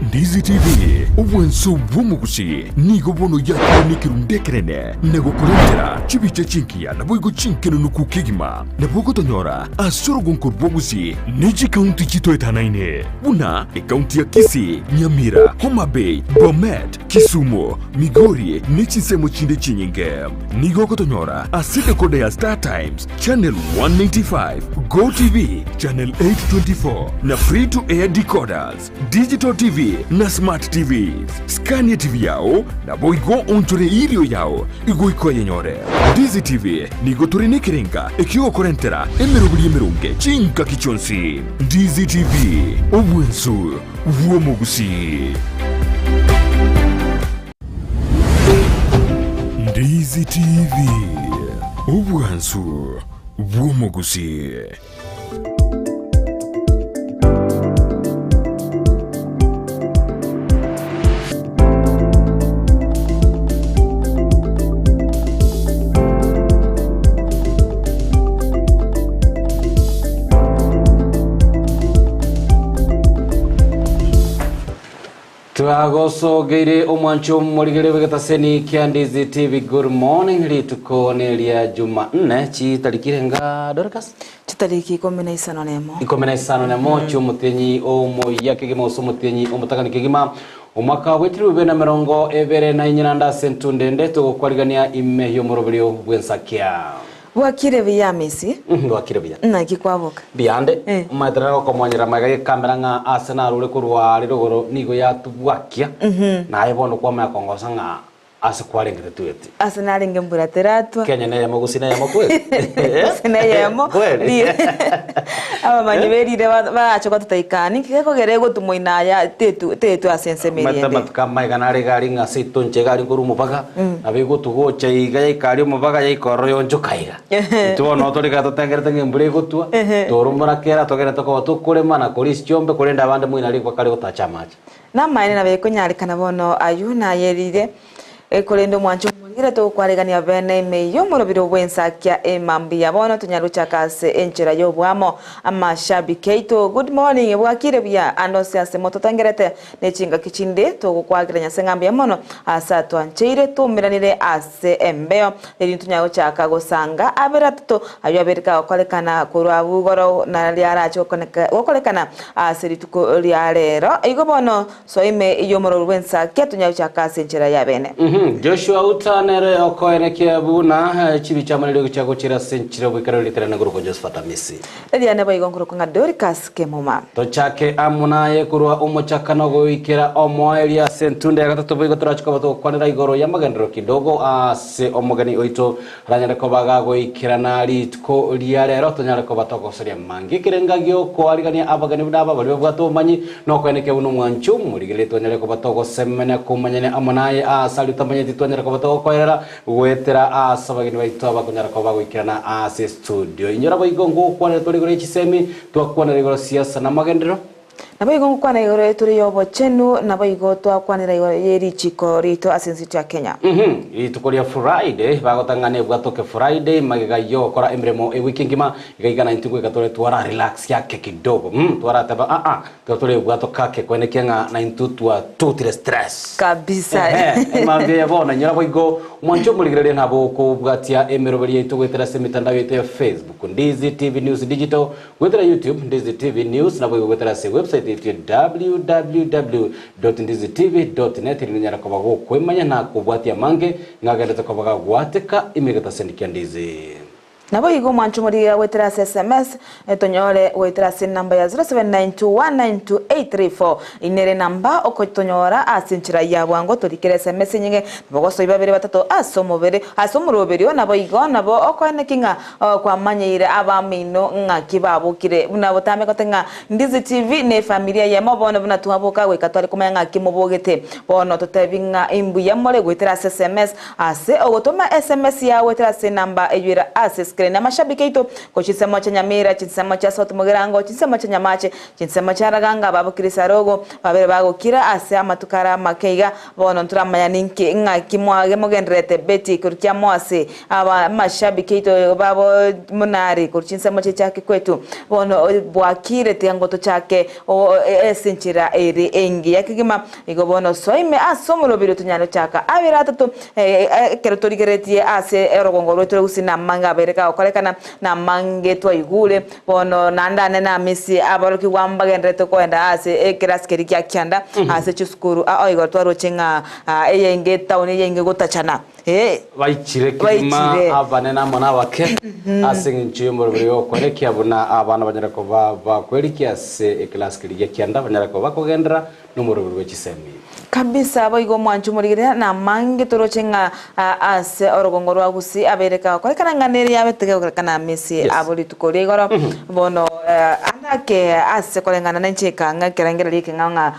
Ndizi TV, obwanso bw'omogusii, nigo bono yakire nekerundu ekenene na gokorentera chibicha chingiya naboigo chinkenunuku kegima. Nabo ogotonyora ase orogonko rwa Gusii ne chikaunti chitoetanaine buna ekaunti ya Kisii, Nyamira, Homa Bay, Bomet, Kisumu, Migori ne chinsemo chinde chinyinge. Nigo ogotonyora ase decoder ya Star Times, Channel 195, Go TV, Channel 824 na Free to Air decoders, Digital TV na Smart TVs. Scan TV yao naboigo onchore irio yao igoika oyenyore. Ndizi TV nigo tore nekerenga ekiogokorentera emeroberi emeronge chingaki chionsi. Ndizi TV, obwensu bw'omogusii. Ndizi TV, obwansu bw'omogusii. Twagosogeire omwancho omorigere bw'egetaseni kia Ndizi TV good morning rituko neria Jumanne chitariki irenga Dorcas? Chitariki ikomi na isano nemo. Ikomi na isano nemo chi'omotienyi omoyia kegima gose omotienyi omotang'ani kegima omwaka bw'etiribu bibere na emerongo ebere na inye naende ase entunde ende togokwarigania ime y'omoroberio bw'ensakia. Bwakire buya Amisi. Bwakire buya. Naki kwaboka? Mbuya-nde. Eh. Omanyete nagokomonyera magega y'ekamera ng'a ase narure korwa are rogoro nigo yatubwakia, naye bono kwamanya kongosa ng'a ase kwarengete tweti. Ase narenge mbura teratwa. Kenya neyemo gusii neyemo kweli? Gusii neyemo. Kweli? Abamanyi berire barache gotutaika ninki gekogera egotumwa ina aya tetu tetu ase ensemo eria Omanyete ende. amatuko amaiga nare iga aria ng'a ase etonche iga aria nkorwa omobaga, nabo egotwa gocha iga yaika aria omobaga yaika ororo yonchoka iga. Intwe bono noo tore iga totengerete ng'a embura egotwa, tore omorakera togende tokoba tokorema na korisia chiombe korende abande moino aria bakare gotacha amache. Namaene nabo ekonyarekana bono ayio nayerire, korende omwancho omorire togokwaregania bene ime y'omorobiro bw'ensakia emambia bono tonyare gochaka ase enchera y'oboamo. Amashabiki aito good morning bwakire buya ande onsi ase mototengerete ne chingaki chinde togokwakera Nyasae ng'a mbuya mono ase atwancheire twaumeranire ase embeo erio ntonyare gochaka gosanga abere atato ayio abere kagokorekana korwa abwo igoro nario arache gokorekana ase rituko ria rero. Igo bono soa ime y'omorwori bw'ensakia tonyare gochaka ase enchera y'abene. Joshua Uta nere okoenekia buna chibi chiamanire gochia gochira ase enchera y'oboikeranu ritarana korokwa Josephat Amisi. Eria naboigo nkorokwa ng'a Dorcas Kemuma. Tochake amo naye korwa omochakano goikera omoerio ase entunda ya gatato boigo torache koba togokwanera igoro y'amagenderero kidogo ase omogeni oito aranyare koba gagoikerana rituko ria rero tonyare koba togosoria amange ekerenga giokoarigania abageni buna aba baria babwate obomanyi nokoenekia buna omwancho omorigereria twanyare koba togosemania komanyania amo naye aase aria otamanyeti twanyare koba togokoerera Goetera aase abageni baito abakonyara koba bagoikerana aase estudio. Inyora boigo ngokwanera tore igoro ye chisemi, twakwanera igoro siasa na amagenderero. Naboigo ngokwana igoro eturi y'obochenu, naboigo twakwanera igoro ye richiko riaito ase ense yaito ya Kenya. Rituko ria Friday, bagotang'ana ebwatoke Friday, magega yogokora emeremo ewiki engima, iga iga naintwe goika tore twara relax ake kidogo. Twarateba aa, Tiga tore ebwato kake koenekia ng'a naintwe twatutire stress. Kabisa. Ehe, emambia ya bono inyora boigo omwancho omorigereria nabo okobwatia emeroberi yaito goetera ase emitandao yaito ya Facebook, Ndizi TV News Digital, goetera YouTube, Ndizi TV News, naboigo goetera ase website yaito ya www.ndizitv.net erinde onyare koba gokwemanya na kobwatia amange ng'agenderete koba gagwateka ime egetaseni kia Ndizi. Naboigo omwanche omorigia goetera ase sms, tonyore goetera ase enamba ya 0792192834. Eyio nere enamba okotonyora ase enchera ya bwango torikere sms enyinge nabo gosoi babere batato ase omobere ase omoroberio naboigo nabo okoeneki ng'a kwamanyeire abamino ng'aki babokire buna botambe gote ng'a Ndizi TV ne efamilia eyemo bono buna twaboka goika tware komanya ng'aki mobogete bono totebi ng'a imbuya more goetera ase sms Ase ogotoma sms yao goetera ase enamba eyio ere ase. screen. Amashabiki aito ko chinsemo chia Nyamira, chinsemo chia South Mugirango, chinsemo chia Nyamache, chinsemo chia Raganga, babokire Sarogo, babere bagokira ase amatuko are amake iga, bono ntoramanya ninki ng'aki mwage mogendererete Betty korwa kiamoa ase aba amashabiki aito babo monari korwa chinsemo chia chiake kwetu bono bwakire tiga ngo tochake ase enchera ere engiya kegima igo bono soa ime ase omorobiri tonyare gochaka abere atato ekero torigereretie ase orogongo rwaito rwa gusii namange abeire kagokorekana namange twaigure bono naende ane namisi aborokigwa mbagendererete koenda ase ekerasi keria gia kianda ase chisukuru ao igo twaroche ng'a eyenge etown eyenge gotachana eh. Baichire kegima Baichire. abanene amo nabake, ase engencho y'omoroberi y'okoerekia buna abana banyare koba bakwerikia ase ekelasi keria gia kianda, banyare koba bakogenderera nomoroberi bwe chisemi. Kabisa boigo omwancho omorigereria namange toroche ng'a ase orogongo rwa Gusii abeire kagokorekana ng'a nere yabete gegokorekana amisi abo rituko ria igoro. Bono ande ake ase koreng'ana nenche ekang'a ekerengererio ekeng'ao ng'a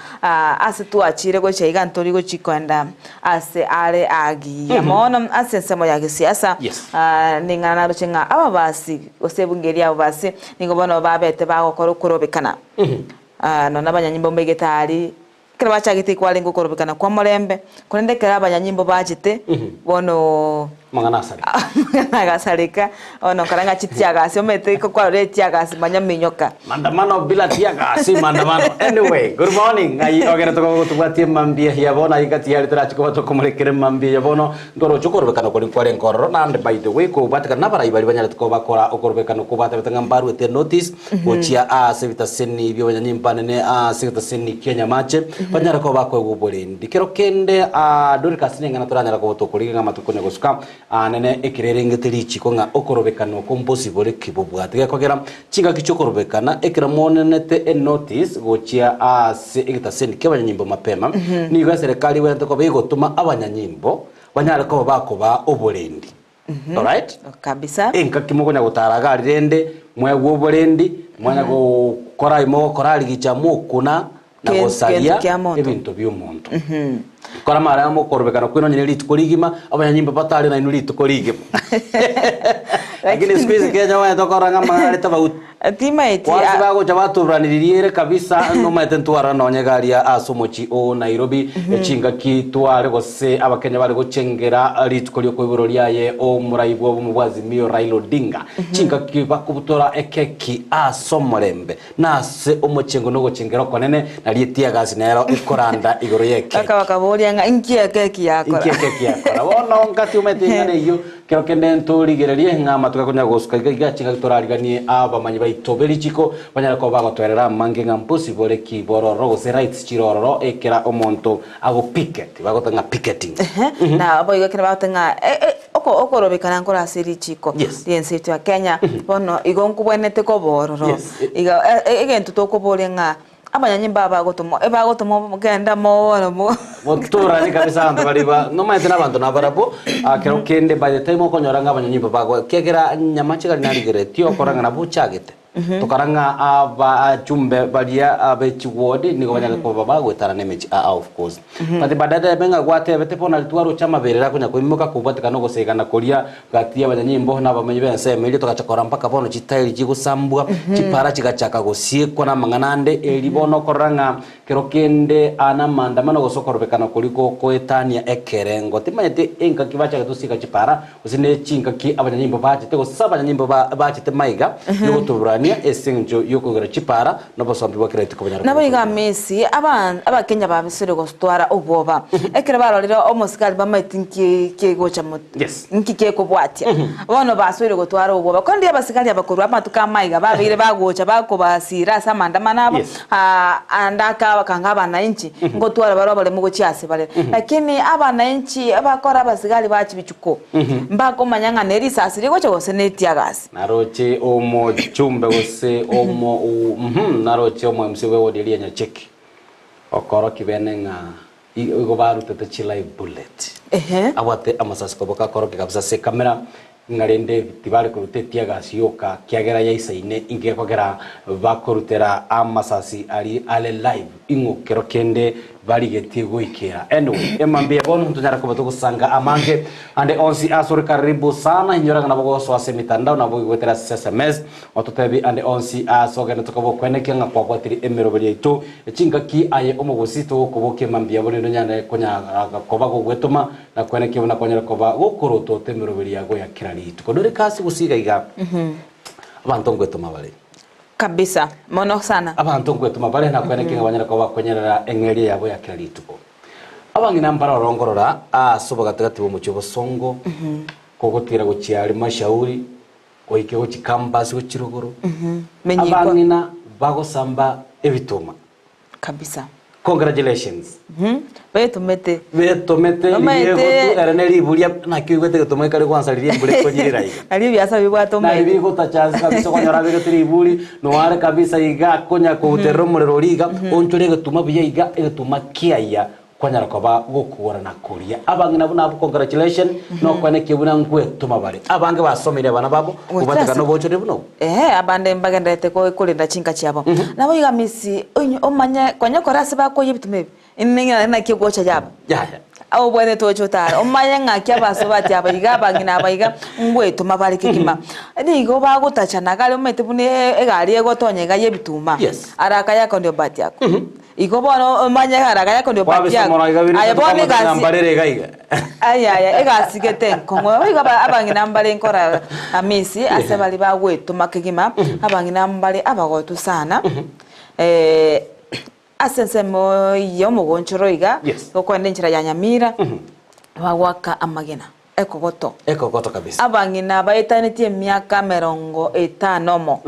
ase twachire gochia iga ntori gochi koenda ase are agiya mono ase ensemo ya gesiasa. Ning'ana naroche ng'a ababasi gose ebunge eria ababasi nigo bono babete bagokora okorobekana. Nonya abanyanyimbo mbaigete aria, ekero bachagete kwarenge okorobekana kw'omorembe, korende ekero abanyanyimbo bachete, bono Amang'ana asareka. amang'ana agasareka, bono okora ng'a chitiagasi omanyete kwarorire etiagasi manya minyoka. Maandamano bila teargas, maandamano. Anyway, good morning. Ng'ai ogerete gogotobwatia emambia ya bono aye ngati yare torache koba tokomorekera emambia ya bono ntoroche okorobekana koria kwarenge ororo naende by the way kobwatekana nabarai baria banyarete koba bakora okorobekana okwo batebete ng'a mbaruete enotice gochia ase ebitaseni bi'abanyanyimbo anene ase egetaseni kia Nyamache, banyare koba bakoegwa oborendi. Kero kende Dorikasi neng'ana toranyare koba tokorigia ng'a amatuko konya gosuka anene ekero erengete richiko ng'a okorobekana oko mbosibore ki bobwate. Gekogera chingaki chi'okorobekana ekero monenete enotice gochia ase egetaseni ki'abanyanyimbo mapema, nigo eserekari ebwenerete koba egotoma abanyanyimbo banyare koba bakobaa oborendi. Alright? Kabisa. Engaki mokonya gotara iga aria rende, mwegwe oborendi, mwanya gokora aye mogokora rigicha mokuna na Ken- gosaria kento kia monto. ebinto bi'omonto. Kora mara mokorobekana kwenu onye ne rituko rigima, abanyanyimbo batare nainwe rituko rigima. Lakini siku hizi Kenya omanyete okora ng'a amang'ana are tofauti. Timaeti Kwansi bagocha baturaniririe ere kabisa nomaete ntwara nonye iga aria ase omochi o Nairobi chingaki tware gose abakenya bare gochengera rituko riokoiborwa riaye omorai bw'obomo bwa Azimio Raila Odinga chingaki bakobutora ekeki ase omorembe na ase omochengo na ogochengera okonene nario etiagasi nero ekoranda igoro y'ekeki. Baka bakaboria ng'a inki ekeki yakora. Inki ekeki yakora. Bono ngati omanyete ing'ana eyio Kero kende ntorigererie ng'a amatuko akonya gosuka iga iga chingaki torariganie abamanyi baito be richiko banyare koba bagotwerera amange ng'a mbosibore ki bororo gose rights chire ororo ekera omonto ago picket bagoteba ng'a picketing. Ehe, na boigo ekero bagoteba ng'a e- e oko okorobekana nkore ase richiko Yes. ri'ense yaito ya Kenya, bono igo nkobwenerete koba ororo. Yes. Iga e- e- egento tokoboria ng'a Abanyanyimbo aba bagotomwa, ebagotomwa genda mobono mo. Motorane kabisa abanto baria ba nomanyete na abanto nabarabwo ah, kero kende by the time okonyora ng'a abanyanyimbo bago ekiagera nyamache gari narigeretie okora ng'a nabo ochagete tokora ng'a abachumbe baria abe chiward nigo banyare koba bagoetana na emechi aa of course but badada ebe ng'a gwatebete bono aria twaroche amaberera akonya koimoka kobwatekana ogosegana koria Gati y'abanyanyimbo na abamenyi b'ensemo eria togacha korora mpaka bono chitairi chigosambwa, chipara chigachaka gosiekwa na amang'ana ande, erio bono okorora ng'a kero kende aa namaandamano gose okorobekana koria gokoetania ekerengo. Timanyeti engaki bachagete gosieka chipara, gose ne chingaki abanyanyimbo bachete, gose abanyanyimbo bachete maiga yogotoburania ase engencho y'okoigora chipara na obosombi bwa kera rituko banyare Naboigo kobotoria. Amisi, Abakenya babisire gotwara obwoba, ekero barorire omosigari bamaeti nki kegocha Yes. Nki kekobwatia? Bono basoire gotwara obwoba. Korende abasigari aba korwa amatuko amaiga babeire bagocha bakobasiira ase amaandamano abo, Yes. ande akabakanga abanainchi ngotwara bare oboremu gochia ase bare. Lakini abanainchi abakora abasigari ba chibichuko mbakomanya ng'a nerisasi rigocha gose netiagasi. Naroche omochumbe gose omo mhm naroche omo MC bwe wodi eria Nyacheki okorokia bene ng'a Igo barutete chi live bullet. Ehe. Abwate amasasi koboka akorokia kabisa ase ekamera. Ng'a rende tibare koruta etiagasi yoka, kiagera yaisaine inki gekogera bakorutera amasasi aria are live ing'o kero kende barigetie goikera. Anyway, emambia bono ntonyare koba togosanga amange ande onsi ase ore karibu sana inyora ng'a nabo gosoa ase emitandao nabo goetera ase sms ototebi ande onsi ase ogende tokoba okwenekia ng'a kwabwatire emeroberi yaito chingaki aye omogosi togokobokia emambia bono onyare konyara koba gogwetoma Na kwenekio buna kwanyare koba gokorotota emeroberi yago ya kera rituko. Nore kasi gose iga iga, abanto nkwetoma bare. Kabisa, mono sana. Abanto nkwetoma bare na kwenekio ng'a banyare koba bakonyerera eng'eria yabo ya kera rituko. Abang'ina mbaroro nkorora ase obogatagati bw'omochie obosongo, kogotira gochia Halmashauri, goika gochia campus gochia rogoro, Menyigwa. abang'ina bagosamba ebituma. Kabisa. Congratulations. Betomete. Betomete Bamaete- riria egotu ere ne riburia naki oigwete egetoma ekare gwansa riria embura ekonyirira iga. Nario ebiasara bibwate Nari omoerio. bigotacha kabisa okonyora abegete riburi noare kabisa iga akonya kouterera omorero oria iga onchore egetuma buya iga egetuma kiaya Kwanyara koba gokogora na koria. Abang'ina buna abwo congratulation nokwenekia buna ngwetoma bare. Abange basomeire abana babo Goetera kobatekana ase- obochori buna obo. Ehe, abande mbagendererete ko- korenda chinka chiabo. Nabo iga misi onye omanye konya kore ase bakoyia ebituma ebi, ining'ina naki egocha yaba. Yaya. Obwenerete oche otare, omanye ng'aki abasubati aba iga abang'ina aba iga, ngwetoma bare kegima. Nigo bagotachana gare omanyete buna egari egotonya iga ya ebituma, Yes. araka yako ndio bahati yako. Igo bono omanye haraka yako ndio bahati Kwabisa yako. omoro iga bire Aye bono kwamotebia egasi mbarere iga iga. Ayaya egasi gete enkong'u. Igo aba- abang'ina mbare nkora Hamisi ase baria bagwetoma kegima, abang'ina mbare abagotu sana, ase ensemo ya omogonchoro iga, Yes. gokoenda enchera ya Nyamira, bagoaka amagena. Ekogoto. Ekogoto kabisa. Abang'ina baetanetie emiaka emerongo etano omo,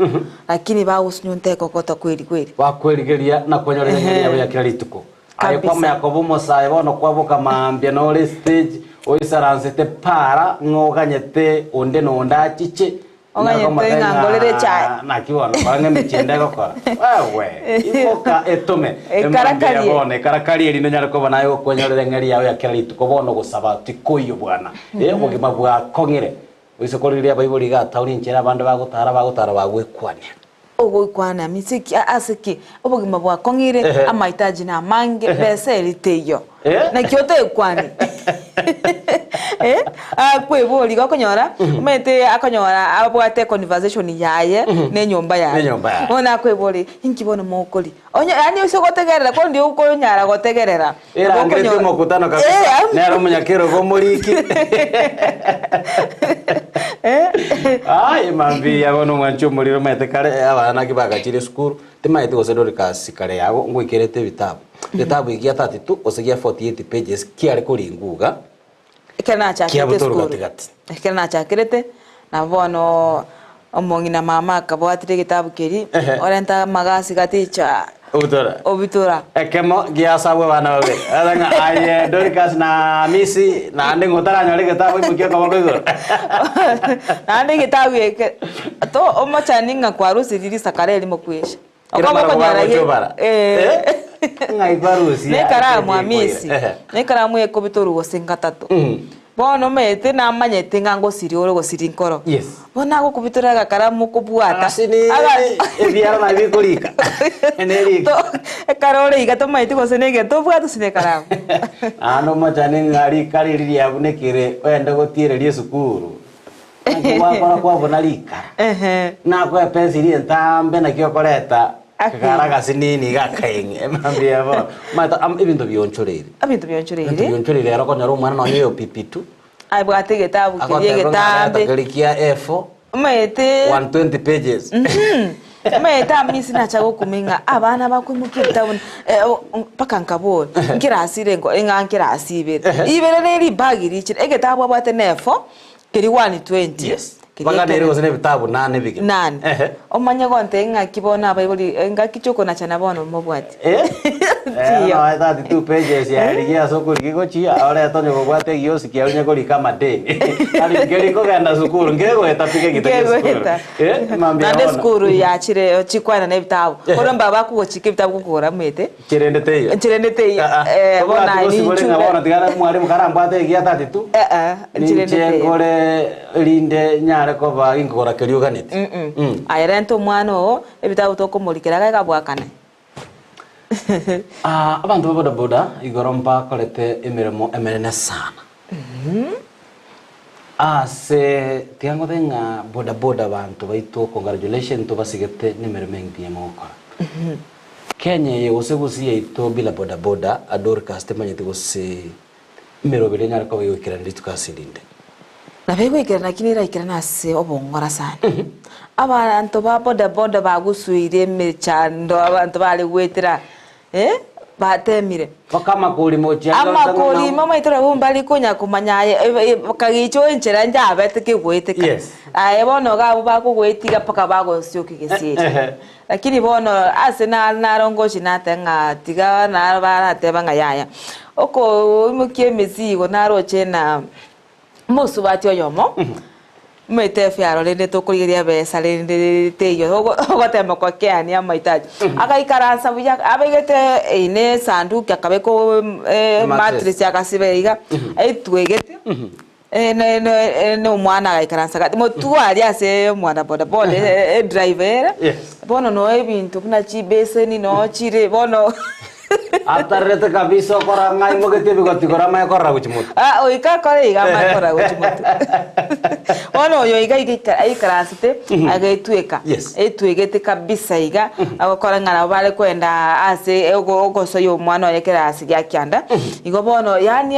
lakini bagosunyunta ekogoto kweri kweri. Bakwerigeria na kwenyorera eng'eria yabo ya kera rituko. Aye Kabisa. kwamanya koba omosae bono kwaboka mambia nore stage oisaransete para ng'a oganyete onde na onde achiche Oganyete ng'a ngorere echae. Naki bono kora ng'a emechie ende egokora. Wewe, imoka etome. Ekarakarie. Emambia bono ekarakarie erinde onyare koba naye gokwenyorera eng'eria yao ya kera rituko bono gosaba tikoiyo bwana. Eh, obogima bwakong'ire. Oise korigereria abaibori iga taoni enchera abande bagotara bagotara bagwekwania. Ogoikwana mise ki ase ki? Obogima bwakong'ire, Ehe. amahitaji namange, besa eri teiyo. Eh. Naki otekwani? Eh, akweboria igo okonyora, omanyete akonyora abwate econversation yaye na enyomba yaye. Nenyomba yaye. Bono akweboria, inki bono mokoria? Onye yaani ase ogotegerera kondi okonyara gotegerera. Erangeretie Okonyora- omokutano kabisa. Eh, Nere omonyakerogo omoriki. Ai mambia bono omwanchi omoriro omanyete kare abana naki bagachire esukuru, timaeti gose Dorcas kare yago ngoikerete ebitabu. Egetabu eki gia 32 gose gia 48 pages kiare koringwa iga, Ekero nachakerete kiabutorwa esukuru, gatigati. ekero nachakerete, nabo bono omong'ina mama akabwatire egetabu keria, Ehe. orenta amagasi gati chaa, Obutora. obitora. Ekemo giasabwe abana babere. Ere ng'a aye Dorcas na Hamisi naende ng'a otaranyora egetabu imokia okoboko igoro. Naende egetabu eke, to omochani ng'a kwarusirie risakara erimo kwesha. Kera Okoba mara okonyora kobagocha ge- obara. Eh. Eh? Ng'ai kwarusia Nekaramu ase Hamisi, ekoira. Ehe. nekaramu ekobitorwa gose ngatato. Mhm. Bono omanyete namanyete ng'a ngosiria ore gosiria nkoro. Yes. Bono nagokobitora agakaramu okobwata. Ase ne Aga- ebiara nabi bikorika. Nerika. To- ekero ore iga tomaeti gose na egento obwate gose na ekaramu. Naende omochani ng'a rika riria riabunekire oende gotiereria esukuru. Naki gwakora kwabuna rikara. Ehe. Nakoe epensili entambe naki okoreta Ake. kagara agasinini iga akaeng'e emambia bono. Omanyete am ebinto bionchoreire. Ebinto Ebinto bionchoreire. bionchoreire ero okonyora omwana nonye oyo pipi tu. Abwate egetabu keria Agoteba ng'a egetambe. reta keria kia A4 Omanyete 120 pages. Omanyete amisi nacha gokumia ng'a abana bakoimokia ebitabu mpaka nkabori, nkirasi ire nko ng'a nkirasi ibere. Ibere ne ribagi richire, egetabu abwate ne A4, keria 120. Yes. Keria Baganeire ekere gose na ebitabu nane bigima. Nane. Ehe. Omanye gontebia ng'aki bono abaibori engaki chiokonachana bono mobwati. Eh? Eh, Chiyo. noe 32 pages yarigia ase okorigia gochia, orete onye kobwate egiosi kiago onye korika amadeni. Tari nkeri kogenda sukuru, nkegoeta pi kegita gia sukuru. Nkegoeta. Eh, mambia Naende bono. esukuru yachire chikwana na ebitabu. Ehe. Korwa mbaba bakogochika ebitabu gokogora omanyete. Ncherende teiyo. Ncherende teiyo. Ah, ah. Eh, bono Tobwati aye gosibore ng'a ninchunde. bono tiga mwalimu karambwate egia 32. Eh, eh, ncherende Ninche teiyo. nkore rinde nyare koba ginkogora keria oganeti. Mm. Aye renta omwana oo, ebitabu tokomorikera iga egabwakane. Ah, abanto ba bodaboda igoro mbakorete emeremo emenene sana. Ase tiga ngote ng'a bodaboda abanto baito congratulation tobasigete nemeremo engiya mogokora. Kenya eye gose Gusii yaito bila bodaboda Dorcas timanyeti gose emeroberi enyare koba egoikerana rituko ase erinde. Nabo egoikerana lakini eraikerane ase obong'ora sana. Abanto ba bodaboda bagusuire emechando abanto bare goetera eh, batemire. Mpaka amakori mochia Amakori ime omanyete nabo mbari konya komanya aye kagicha enchera njabete kegoeteka. Yes. Aye bono iga abwo bakogoetiga mpaka bagosiokia gesieri. Ehe. Lakini bono ase na narongochi nateba ng'a tiga naro barateba ng'a yaya. Okoimokia emesigo naroche na omosubati oyomo, omanyete efiaro rende tokorigereria ebesa rende teiyo ogo ogotema gokeania amahitaji. Agaikaransa buya abegete eine esanduki akabeka Emattress. emattress agasiba iga, etwegete. Na omwana agaikaransa gati motwe aria ase omwana bodaboda edriver ere. Yes. Bono noo ebinto buna chibeseni noo chire bono Atarerete kabisa okora ng'a aimogetie ebigoti igoro amanye korora gochia motwe. Ah, oika akore iga amanye korora gochia motwe. Bono oyo iga iga aikaransete agetweka. Yes. Etwegete kabisa iga agokora ng'a nabo bare koenda ase ogosoyia omwana oye ekerasi gia kianda. Igo bono yaani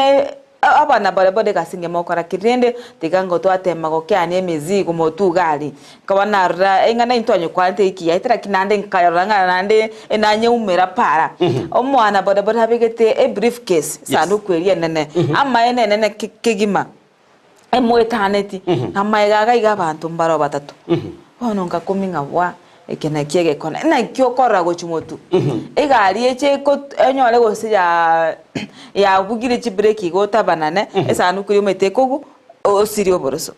Abana baria egasi engiya mogokora ki? Rende tiga ngo twatema gokeania emizigo motwe iga aria. Nkaba narora eng'ana intwe twanyekwanete eki yaete lakini naende nkarora ng'a naende enanyeumera para. Omwana bodaboda abegete ebriefcase, esanduku eria enene, amaene enene kegima, emoetaneti, amaega iga iga abanto mbaro batato. Bono nkakumia ng'a bwa, eke nakio egekone. Naki okorora gochia motwe? Egari eche eko enyore gose ya yabugire chibreki iga otabanane, esanduku eria omanyete ekogwa, osirie oboroso.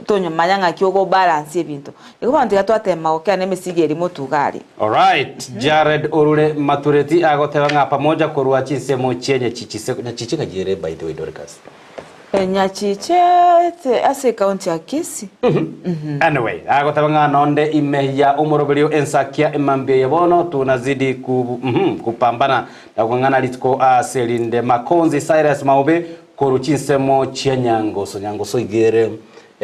Tonyomanya ng'aki ogobalance ebinto. Igo bono tiga twatema gokea na emesigo eria motwe iga aria. Alright, Jared orure Matureti agoteba ng'a pamoja korwa chinsemo chie Nyachichi se Nyachichi ng'aki ere by the way Dorcas? Nyachiche ase ekaunti ya Kisii. Anyway, agoteba ng'a nonde ime ya omoroberio ensakia emambia eye bono tunazidi ku, mhm, kupambana na kong'ana rituko ase rinde. Makonzi Cyrus Maobe korwa chinsemo chia Nyangoso. Nyangoso iga ere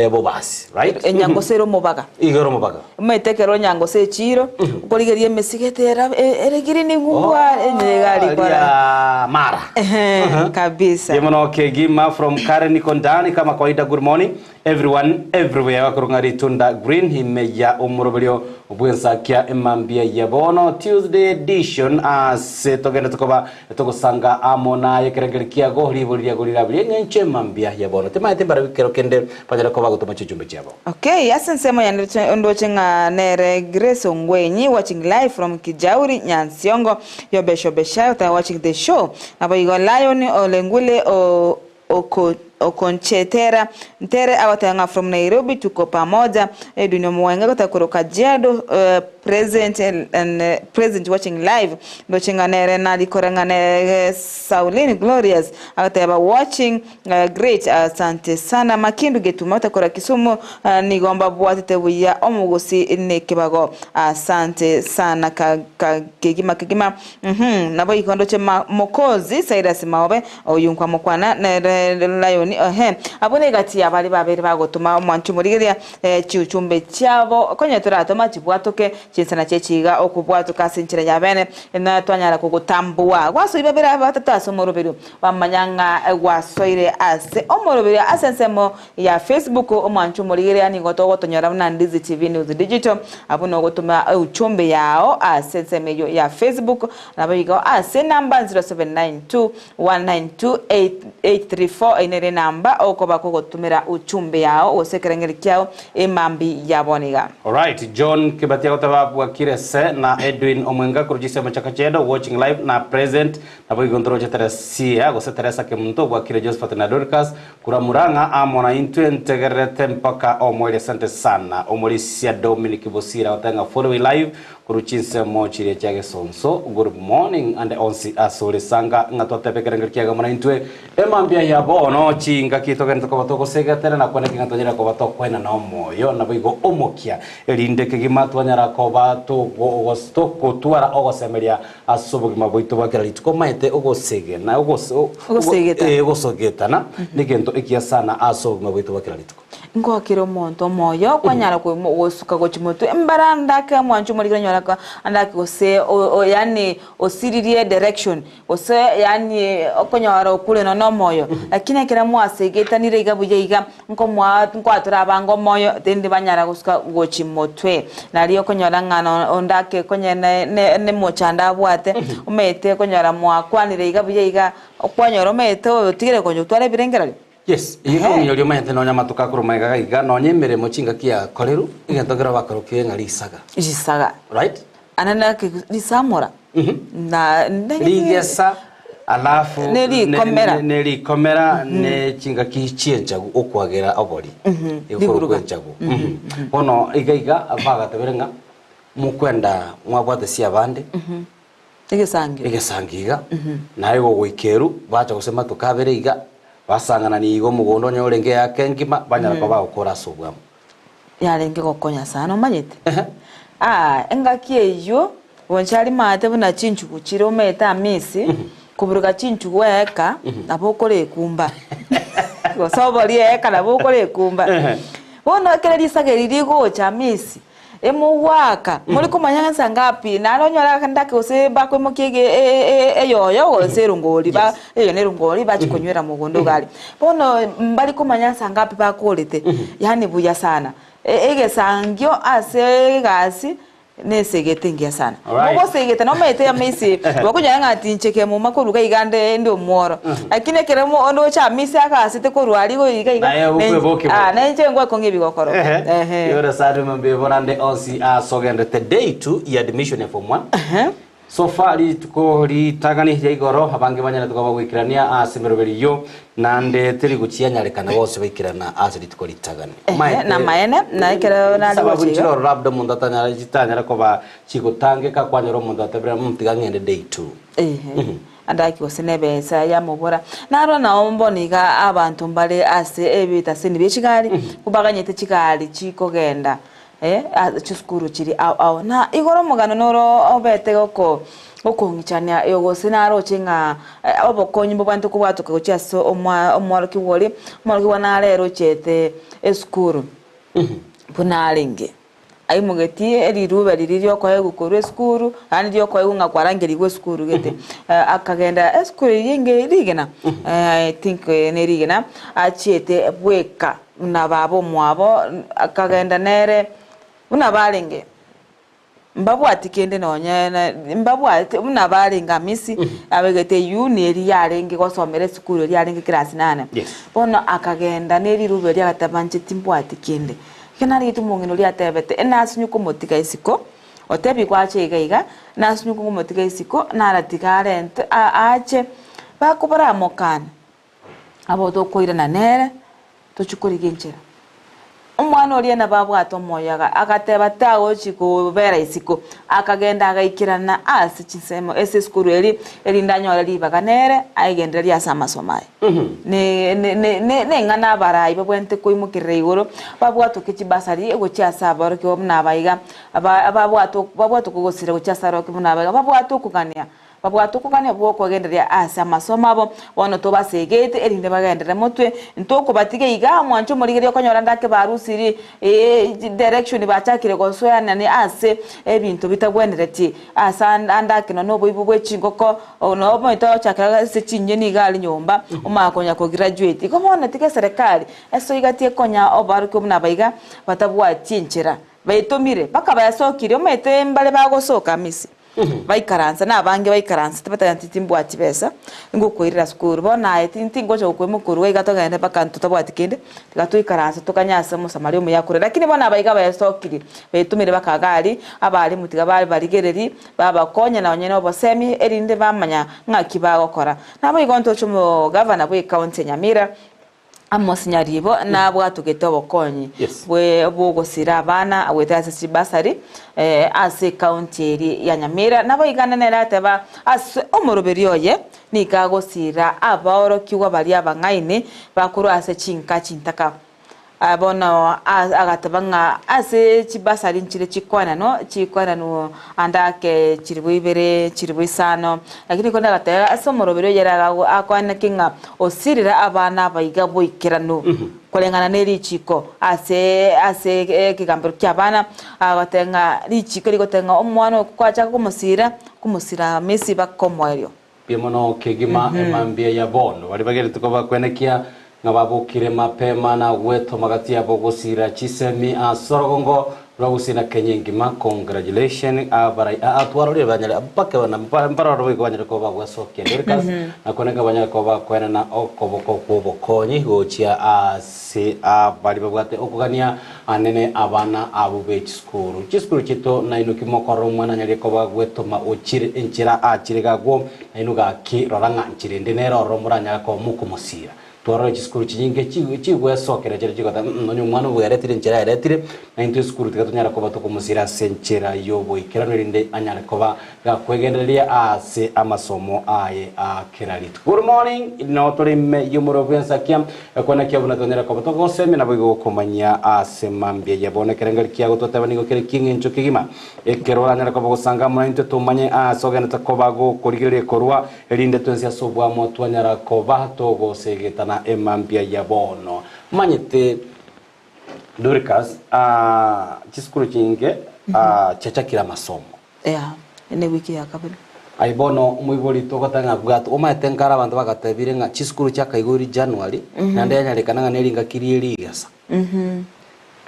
Bobasi, right? Enyangoso ere omobaga. Iga ere omobaga. Omanyete ekero onyangoso echiiro, okorigereria emesigo etera ere green ng'ungwa enyene iga aria kora. Aria Mara. Ehe, kabisa. Yemono kegima from Karen Kondani kama kawaida good morning everyone everywhere bakorong'a ritunda green ime ya omoroberio bwensakia emambia ya bono Tuesday edition ase togende tokoba Togosanga amo naye ekerengerio kiago, ribori riago rirabe ri'engencho emambia ya bono. Timaeti mbarabwo ekero kende banyare koba gotoma chichumbe chiabo. Okay, ase ensemo yane ndoche ng'a nere Grace Ongwenyi watching live from Kijauri, Nyansiongo, Yobeshobeshayo ta watching the show. Naboigo Lion Olengule o Oko okonchetera ntere agoteba ng'a from Nairobi tuko pamoja Edwin Omwenga agoteba korwa Kajiado present and present watching live ndoche ng'a nere narikore ng'a nere Sauline Glorious agoteba watching great asante sana Makindu Getuma agoteba korwa Kisumu nigo mbabwatete buya omogosi nekebago asante sana ka ka kegima kegima Uhum, naboigo ndoche ma, Mokozi Cyrus Maobe, oyio nkwamokwana nere Lion, ehe, abwo negati ya baria babeire bagotoma omwancho omorigereria eh, chiuchumbe chiabo, konya toratoma chibwatoke chinsana chie chiga okobwatoka ase enchera ya bene, na twanyara kogotambua. Gwasoire babere aba batato ase omoroberio, bamanya ng'a gwasoire ase omoroberio ase ensemo ya Facebook, omwancho omorigereria nigo togotonyora buna Ndizi TV News Digital, abwo nogotoma euchumbe yao ase ensemo eyio ya Facebook, naboigo ase enamba 0792192834 eyio nere enamba. Enamba okoba kogotumera uchumbe yao gose ekerengeri kiao emambi ya bono iga. Alright, John Kibati agoteba bwakire se na Edwin Omwenga korwa chisemo chia Kajiado watching live na present naboigo ntoroche Teresia gose Teresa Kemunto bwakire Josephat na Dorcas korwa Murang'a amo na intwe ntegererete mpaka omoerio asante sana Omorisia Dominic Bosire agoteba ng'a following live Korwa chinsemo chiria chia gesonso, Good morning ande onsi asore sanga ng'a twateba ekerengerio kiaga buna intwe emambia ya bono chingaki togenderete koba togosegetera na kwana ekeng'a twanyarire koba tokoenana omoyo naboigo omokia erinde kegima twanyara koba togotwara ogosemeria ase obogima bwaito bwa kera rituko omaete ogosegena ogosogetana negento ekiya sana ase obogima bwaito bwa kera rituko. Ngokire omonto omoyo kwanyara gosuka gochia motwe mbara ndake omwancho omorikire onyore ko andake gose yaani osiririe direction gose yaani okonyora okure nonya omoyo lakini ekero mwasegetanire iga buya iga nkomoa nkoatora abange omoyo rende banyara gosuka gochia motwe. Nario okonyora ng'a no onde ake konye ne ne emochando abwate omanyete okonyora mwakwanire iga buya iga okwanyora omanyete otigire konya gotwara ebirengererio. Yes, eyio ekong'inyoria omanyete nonya amatuko akorwa magega iga, nonya emeremo chingaki yakorirwe, egento kero bakorokire ng'a risaga. Risaga. Right? Ande naki risamora. Na Rigesa alafu Ne rikomera. ne rikomera ne chingaki chi'enchagu okwagera obori. Egokorokwa Riburuga. enchagu. Bono iga iga bagatebire ng'a mokwenda mwabwate sia abande. Egesangio. Egesangio iga, naye gogoika eru, bacha gose matuko abere iga, basang'anania iga omogondo onye orenge eaka engima, banyara koba bagokora ase obwamo. Yarenge gokonya sana omanyete? Aa, engaki eyio, bonchari maate buna chinchugu chire omanyete amisi, koburuga chinchugu eeka, nabo okorekumba. Gose obori eeka nabo okorekumba. Bono ekero risaga eri rigocha amisi, Emogoaka, more komanya ng'a nsa ngapi, naende onyore akande ake gose bakoimokia ege eyoyo gose erongori ba eyo na erongori bachia konywera mogondo iga aria. Bono mbari komanya nsa ngapi bakorete, yaani buya sana. Egesangio ase egasi na esegete engiya sana. Alright. Mogosegeta nomanyete amisi, okonyora ng'a ati inche kemuma korwa iga iga nde ndi omworo, lakini ekero mo onde ocha amisi agasete korwa aria igo iga iga, Naye okwebokia bo. ah, nainche ngwekong'ia ebigokoro. Ehe. Yore sare mambia borande onsi ase ogenderete day 2 ya admission ya form 1. So far rituko ritang'ani ria igoro abange banyarete koba bagoikerania ase emeroberi eyio naende teri gochianyarekana bonsi baikerana ase rituko ritagani. Ehe, namaene, na ekero nare Sababu gocha iga. nchire ororo labda omonto atanyara chitanyara koba chigotangeka kwanyora omonto atebire mm tiga ng'ende day 2. Ehe, andaki gose nebesa yamobora. Naro nao mbono iga abanto mbare ase ebitaseni bie chigari, kobaganyete chigari chikogenda eh, ase chisukuru chiria ao ao. Na igoro omogano noro obete goko gokong'ichania gose naroche ng'a obokonyi mbobwate kobwatoka gochia ase omwa omworokigwa oria, omworokigwa nare erochete esukuru buna arenge. Aimogetie rirube riria riokoegwa korwa esukuru, yaani riokoegwa ng'a kwarangerigwe esukuru gete. Akagenda esukuru eyio enge rigena, I think ne rigena, achiete bweka buna baba omwabo, akagenda nere buna barenge mbabwati kende nonye mbabwate buna barenge amisi, abegete eywo neri yarenge gosomera esukuru eria yarenge class nane. Bono akagenda ne rirube erio agateba inche timbwati kende. Ekero narigete omong'ina oria atebete, enasinyu komotiga isiko, otebigwe ache iga iga, nasinyu komotiga isiko, naratiga arente aache, bakobaramokana, abo tokoirana nere, tochie korigia enchera. Omwana oria nabo abwate omoyo iga, agateba tagochi kobera isiko, akagenda agaikerana ase chinsemo ase esukuru eria, erinde anyore ribaga nere, aegendererie ase amasomo aye. Ne ne ne ne neng'ana abarai babwenerete koimokerera igoro, babwatoke chibasari gochia ase aborokigwa buna aba iga, aba babwate babwate okogosira gochia ase aborokigwa buna aba iga, babwate okogania babwate okogania bw'okogendereria ase amasomo abo, bono tobasegete erinde bagenderere motwe, ntokobatiga iga, omwancho omorigereria okonyora ndake barusiri direction bachakire gosoanania ase ebinto bitagwenereti. Ase ande ake nonya noboibo bwe chingoko, nonya omonto ogochakera ase chinyeni iga are nyomba, omanye konya ko graduate. Igo bono tiga eserekari esoigatie konya obarokia buna aba iga, batabwati enchera, baetomire mpaka baesokirie, omanyete mbare bagosoka misi. Baikaransa na abange baikaransa tibateba nti timbwati chibesa ngokoirera sukuru. Bono aye ti tingocha gokoimoka korwa iga togende mpaka intwe totabwati kende, tiga toikaranse tokanye ase omosamaria omuya akore. Lakini bono aba iga baesokirie, betomire baka iga aria, abalimu tiga babarigereria, babakonya nonye na obosemi erinde bamanya ng'aki bagokora. Naboigo ntoche omogavana bwe ecounty ya Nyamira, Amos Nyaribo nabwatogete obokonyi Yes. bwe bw'ogosira abana goetera ase chibasari eh, ase ecounty eri ya Nyamira. Naboigane nere ateba ase omoroberi oye nigo agosira abaorokigwa baria abang'aini bakorwa ase chinka chintaka. Ah, bono a- agateba ng'a ase chibasari nchire chikwananwa chikwananwa ande ake chilifu ibere, chilifu isano, lakini korende agateba ase omoroberi oye ere agago akwaneke ng'a osirire abana abaiga boikeranu koreng'ana ne richiko ase ase ekegambero ki'abana, agoteba ng'a richiko rigoteba ng'a omwana oyo kwachaka komosira, komosira mesi mpaka omoerio. Mbuya mono kegima emambia ya bono. Baria bagerete kobakwenekia ng'a babokire mapema na gwetoma gati yabo gosira chisemi ase orogongo rwa Gusii na Kenya engima. Congratulation abarai aa twarorire banyare mpaka na mbaroro boigo banyare koba bagwesokia Dorcas na kweneka banyare koba bakwenana okoboko kw'obokonyi gochia ase abari babwate okogania anene abana abwo be chisukuru. Chisukuru chiaito nainwe ki mokorora omwana anyarire koba gwetoma ochire enchera achire iga agwo, nainwe gaki rora ng'a nchera ende nere ororo moranyare koba mokomosira. Twarorire chisukuru chinyinge chigwesokera chiria chigoteba mm onye omwana obweretire enchera aeretire, naintwe esukuru tiga tonyare koba tokomosira ase enchera y'oboikeranu erinde anyare koba gakwegendereria ase amasomo aye a kera rituko. Good morning, noo tore ime y'omorero bw'ensakia, Ekwana kia buna tonyare koba togosemia naboigo gokomanyia ase mambia ya bono. Ekerengerio kiago twateba nigo kere ki'eng'encho kegima, ekero oranyare koba ogosanga amo naintwe tomanye aase ogenderete koba gokorigereria korwa, erinde twensi ase oboamo twanyara koba togosegetana emambia ya bono. Manyete Dorcas, chisukuru chinge chiachakire amasomo. Yeah, ene wiki ya kabere. Aye bono omoibori togoteba ng'a bwata omanyete nkare abanto bagatebire ng'a chisukuru chiakaigorire January naende yanyarekana ng'a neringaki rie rigesa.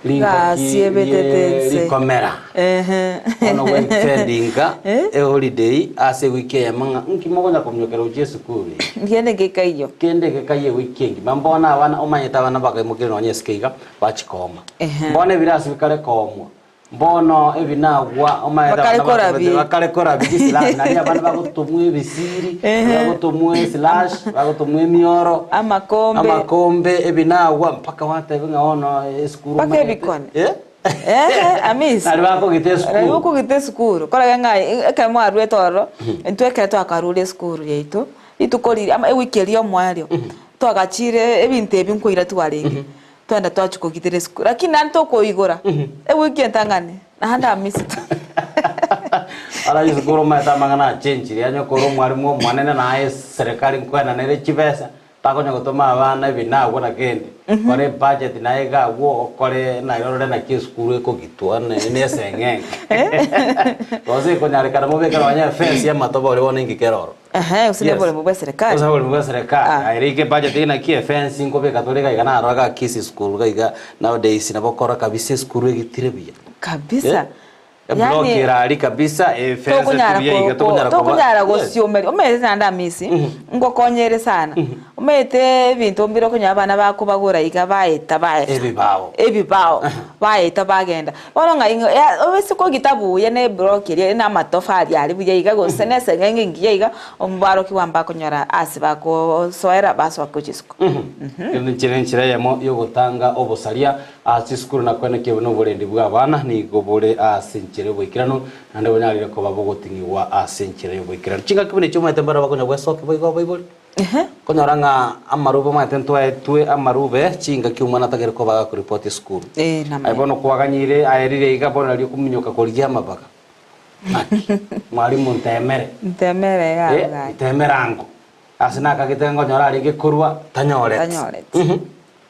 Ringaki Gasi ebetete rie ense. rikomera. Ehe. Bono gwaextendinga eholiday ase ewiki eyemo ng'a nki mokonya kominyokera gochia esukuru eye. Kende gekaiyo. Kende gekaiyo ewiki engima. Mbono abana omanyete abana bakaimokire nonya esike iga bachia kooma. Ehe. Mbono ebirasi bikare koomwa. Bono ebi nagwa omaete Bakare abana korabi. batabete bakare korabi chislash naria abana bagotomwa ebisiri Ehe. bagotomwa eslash bagotomwa emioro Amakombe. amakombe ebi nagwa mpaka watebe ng'a bono esukuru Mpaka omanyete ebikone. Eh? Ehe, Amisi. Nari bakogita esukuru. Nari bakogita esukuru. Korage ng'a ekero mwarwete ororo, intwe ekero twakarure esukuru yaito, rituko riria ama ewiki eria omoerio, twagachire ebinto ebi nkoira twarenge. Twende twachia kogitera esukuru, lakini naende tokoigora ewiki entang'ani naende amisete. Ara esukuru omanyete amang'ana achenchire onye kore omwalimu omonene naye eserekari nkoenanere chibesa takonya gotoma abana ebi nagwo na kende kore ebudget naye iga agwo okore naye orore naki esukuru ekogitwa ne ne eseng'enge gose ekonyarekana mobeke nonye efence ya amatobori bono inki kere ororo. Ehe, gose Yes. noboremo bwa serikali. Gose oboremo bwa serikali. Ah. Aye rike budget eye naki efence nkobeka tore iga iga narora iga Kisii school iga iga nowadays nabo okora kabisa esukuru egitire buya. Kabisa. Eh? Eblock Yaani, ere aria kabisa efence tokonyara buya iga ko- tokonyara koba tokonyara Yes. gosiomeria omanyete naende amisi ngokonyere sana omanyete ebinto mbire okonyora abana bakobagora iga baeta baeta Ebibao. ebibao baeta bagenda Bono ng'a ing'o ya obese kogita buya na eblock eria na amatofali aria buya iga gose na eseng'enge engiya iga, omobarokigwa mbakonyora ase bakosoera basoa gochia isiko. Kende nchera enchera eyemo y'ogotanga obosaria ase chisukuru na koenekia buna oborendi bw'abana nigo bore ase enchera y'oboikeranu naende bonyarire koba bogoting'igwa ase enchera y'oboikeranu. Chingaki buna echi omanyete mbare bakonya gwesokia boigo abaibori. Konyora ng'a amarube omanyete ntwaetwe amarube chingaki omwana atagere koba agakoripoti esukuru. Eh, namaene. Aye bono kwaganyire aerire iga bono nario okominyoka korigia amabaga. Naki? Mwalimu ntemere. Ntemere iga Eh, gaki. ntemere ango. Ase nakagete nkonyora arenge korwa tanyoreti. Tanyoreti.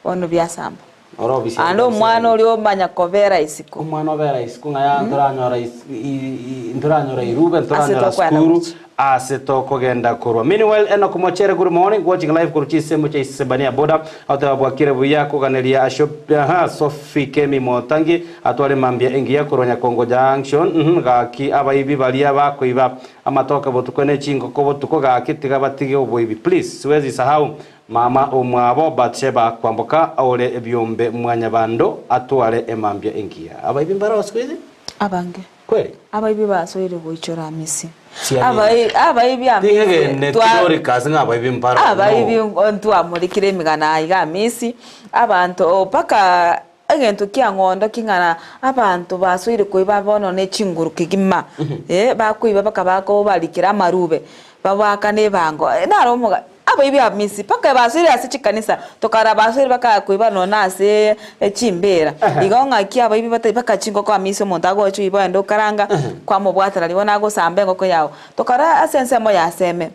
Bono biasamba. Oro obisi Ande omwana oria omanya kobera isiko. Omwana obera isiko ng'a ya ntoranyora is- i- i- ntoranyora irube Ase ntoranyora tokoenda sukuru gochia. Ase tokogenda korwa. Meanwhile, Enock Mochere good morning, watching live korwa chinsemo chia Isebania border, agoteba bwakire buya koganeria asho aha Sophie Kemi Motangi atware mambia engiya korwa Nyakongo Junction, uhmm gaki abaibi baria bakoiba amatoke botuko ne chingoko botuko gaki tiga batige oboibi please siwezi sahau mama omwabo Bathsheba Kwamboka ore ebiombe mwanyabando atware emambia engiya. Abaibi mbaroo siku hizi? Abange. Kweli? Abaibi basoire goichora Amisi. Chiamini. Abai- Abaibi Amisi. Ting'egene twa- tidori kasi ng'a abaibi mbaro. Abaibi No. ntwamorikire emegano aya iga Amisi, abanto mpaka egento kiang'ondo king'ana abanto basoire koiba bono ne chinguru kegima, eh, bakoiba mpaka bakobarikera amarube, babaakane ebango, naro omoga. Abaibi ba Misiri mpaka basoire ase chikanisa, tokarora basoire bakakoiba nonya na ase chimbeera. Igo ng'aki abaibi batari mpaka chingoko Amisiri omonto agocha oiba ogende okaranga, kwamobwatera rigo nagosamba engoko yao. Tokarora ase ensemo ya Seme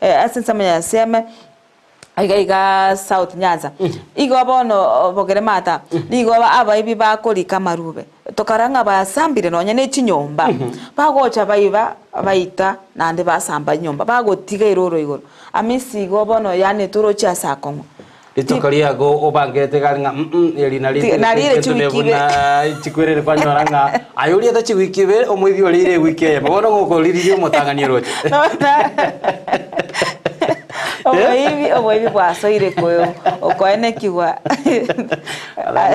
ase ensemo ya Seme iga iga South Nyanza, igo bono bogere mata, nigo abaibi bakorika amarube. Tokarora ng'a basambire nonya ne chinyomba, bagocha baiba, baita, naende basamba enyomba, bagotiga eroro igoro. Amisi igo bono yaani toroche ase akong'u. Rituko riago obangete gari ng'a mm eri nari Ti- nari ere rituko chiwiki ibere. buna chikwerere kwanyora ng'a aye oriete chiwiki ibere omoibi oreire ewiki eyemo bono ngokoririria omotang'ani oroche. Oboibi, oboibi bwasoire koyo okoenekigwa.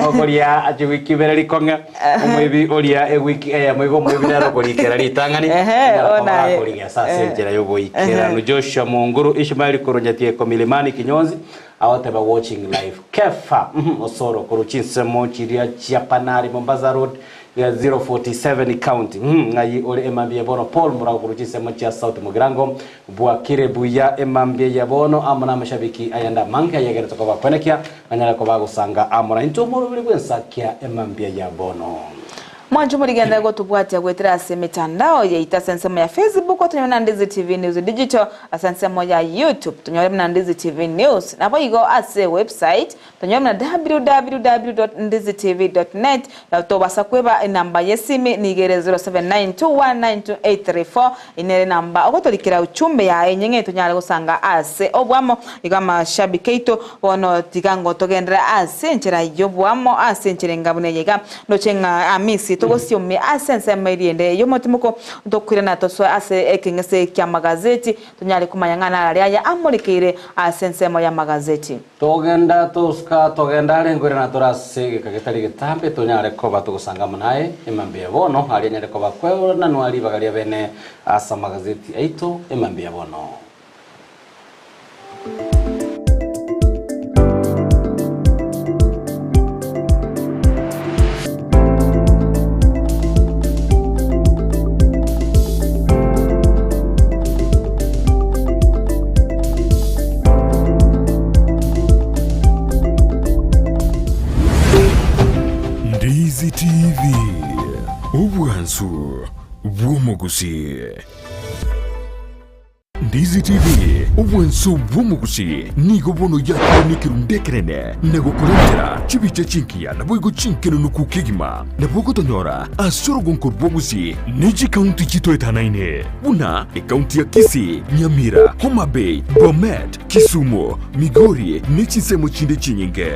Okoria chiwiki ibere rikong'e omoibi oria ewiki eyemo igo omoibi nere okorikera ritang'ani Ehe, ona aye. akorigesa ase enchera y'oboikeranu. Joshua Monguru Ishmael korwa Nyatieko Milimani Kinyonzi agoteba watching live Kefa Osoro korwa chinsemo chiria chia Panari Mombasa Road 047 County ng'ai ore emambia ya bono Paul Murago korwa chinsemo chia South Mugirango Bwakire buya emambia ya bono amo namashabiki ayande amange ayegerete koba kwenekia nanyare koba agosanga amo naintwe omoroberi bw'ensakia emambia ya bono. Mwanche morigende gotobwatia goetera ase emetandao yaito ase ensemo ya Facebook otonyore buna Ndizi TV News Digital, ase ensemo ya YouTube tonyore buna Ndizi TV News, naboigo ase ewebsite Tonyore buna www.ndizitv.net na tobasa kweba enamba yesimi nigo ere 0792192834 inere enamba ogotorikera uchumbe yaye enyeng'e tonyare gosanga ase obwamo igo amashabiki aito bono tiga ngo togenderere ase enchera y'obwamo ase enchera enga buna eye iga ndoche ng'a Amisi togosiomia ase ensemo eria ende y'omotimoko tokoirana tosoe ase ekeng'ese ki'amagazeti tonyare komanya ng'a narari aya amorekeire ase ensemo y'amagazeti. Togenda tosuka, togenda are nkoirana tore ase egeka getari getambe, tonyare koba togosanga amo naye emambia ya bono, aria anyare koba kweorananwa ribaga ria bene ase amagazeti aito emambia ya bono. Ndizi TV, obwansu bw'omogusii. Ndizi TV, obwansu bw'omogusii nigo bono yakire nekerundu ekenene na gokorentera chibicha chingiya naboigo chinkenunuku kegima. Nabo ogotonyora ase orogonko rw'ogusii ne chikaunti chitoetanaine buna Ekaunti ya Kisii, Nyamira, Homa Bay, Bomet, Kisumu, Migori ne chinsemo chinde chinyinge.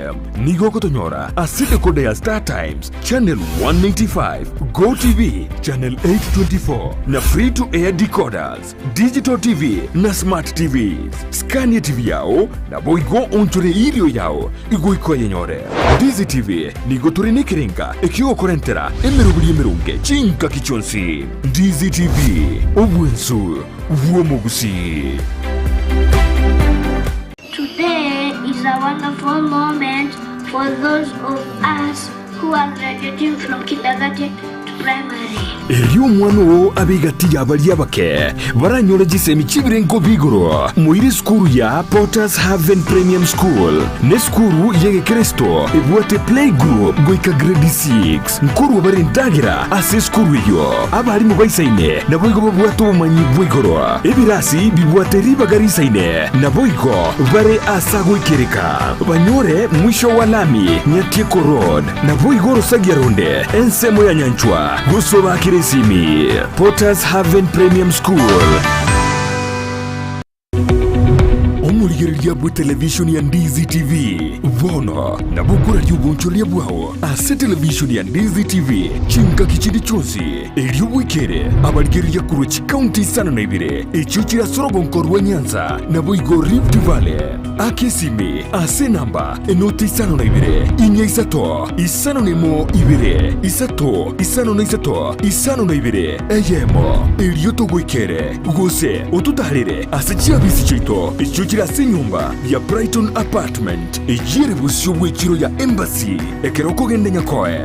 Nigo ogotonyora ase decoder ya Star Times, Channel 185, Go TV, Channel 824 na Free to Air decoders, Digital TV na Smart TVs. Scan TV yao naboigo onchore irio yao igoika oyenyore. Ndizi TV nigo tore nekerenga ekiogokorentera emeroberi emeronge chingaki chionsi. Ndizi TV, obwensu bw'omogusii. Today is a wonderful moment for those of us who are graduating from kindergarten to primary. Erio omwana oo abe egati y'abaria abake baranyore chisemi chi'ebirengo bi'igoro, moire esukuru ya Potters Haven Premium School. Nesukuru y'egekeresto ebwate playgroup goika grade 6. Nkorua bare endagera ase esukuru eyio. Abarimu baisaine naboigo babwate obomanyi bwa igoro. Ebirasi bibwate ribaga risaine naboigo bare ase agoikereka. Banyore mwisho wa lami Nyatieko Road, naboigo orosagia ronde ensemo ya Nyanchwa. ebarua gose obakere esimi. Potters Haven Premium School. Omorigereria bw'etelevishoni ya Ndizi TV bono nabo okoraria obonchoreria bwao ase televishoni ya Ndizi TV chingaki chinde chionsi, erio bwekere abarigereria korwa chikaunti isano na ibere echio chire ase orogonko rwa Nyanza naboigo Rift Valley. Aka esimi ase enamba enoti isano na ibere, inya isato, isano na emo ibere, isato, isano na isato, isano na ibere, eyemo, erio togoikere, gose ototaarere ase chiabisi chiaito echio chire ase enyomba ya Brighton Apartment, eyio ere bosio bw'echiro ya Embassy, ekero okogenda Nyakoe.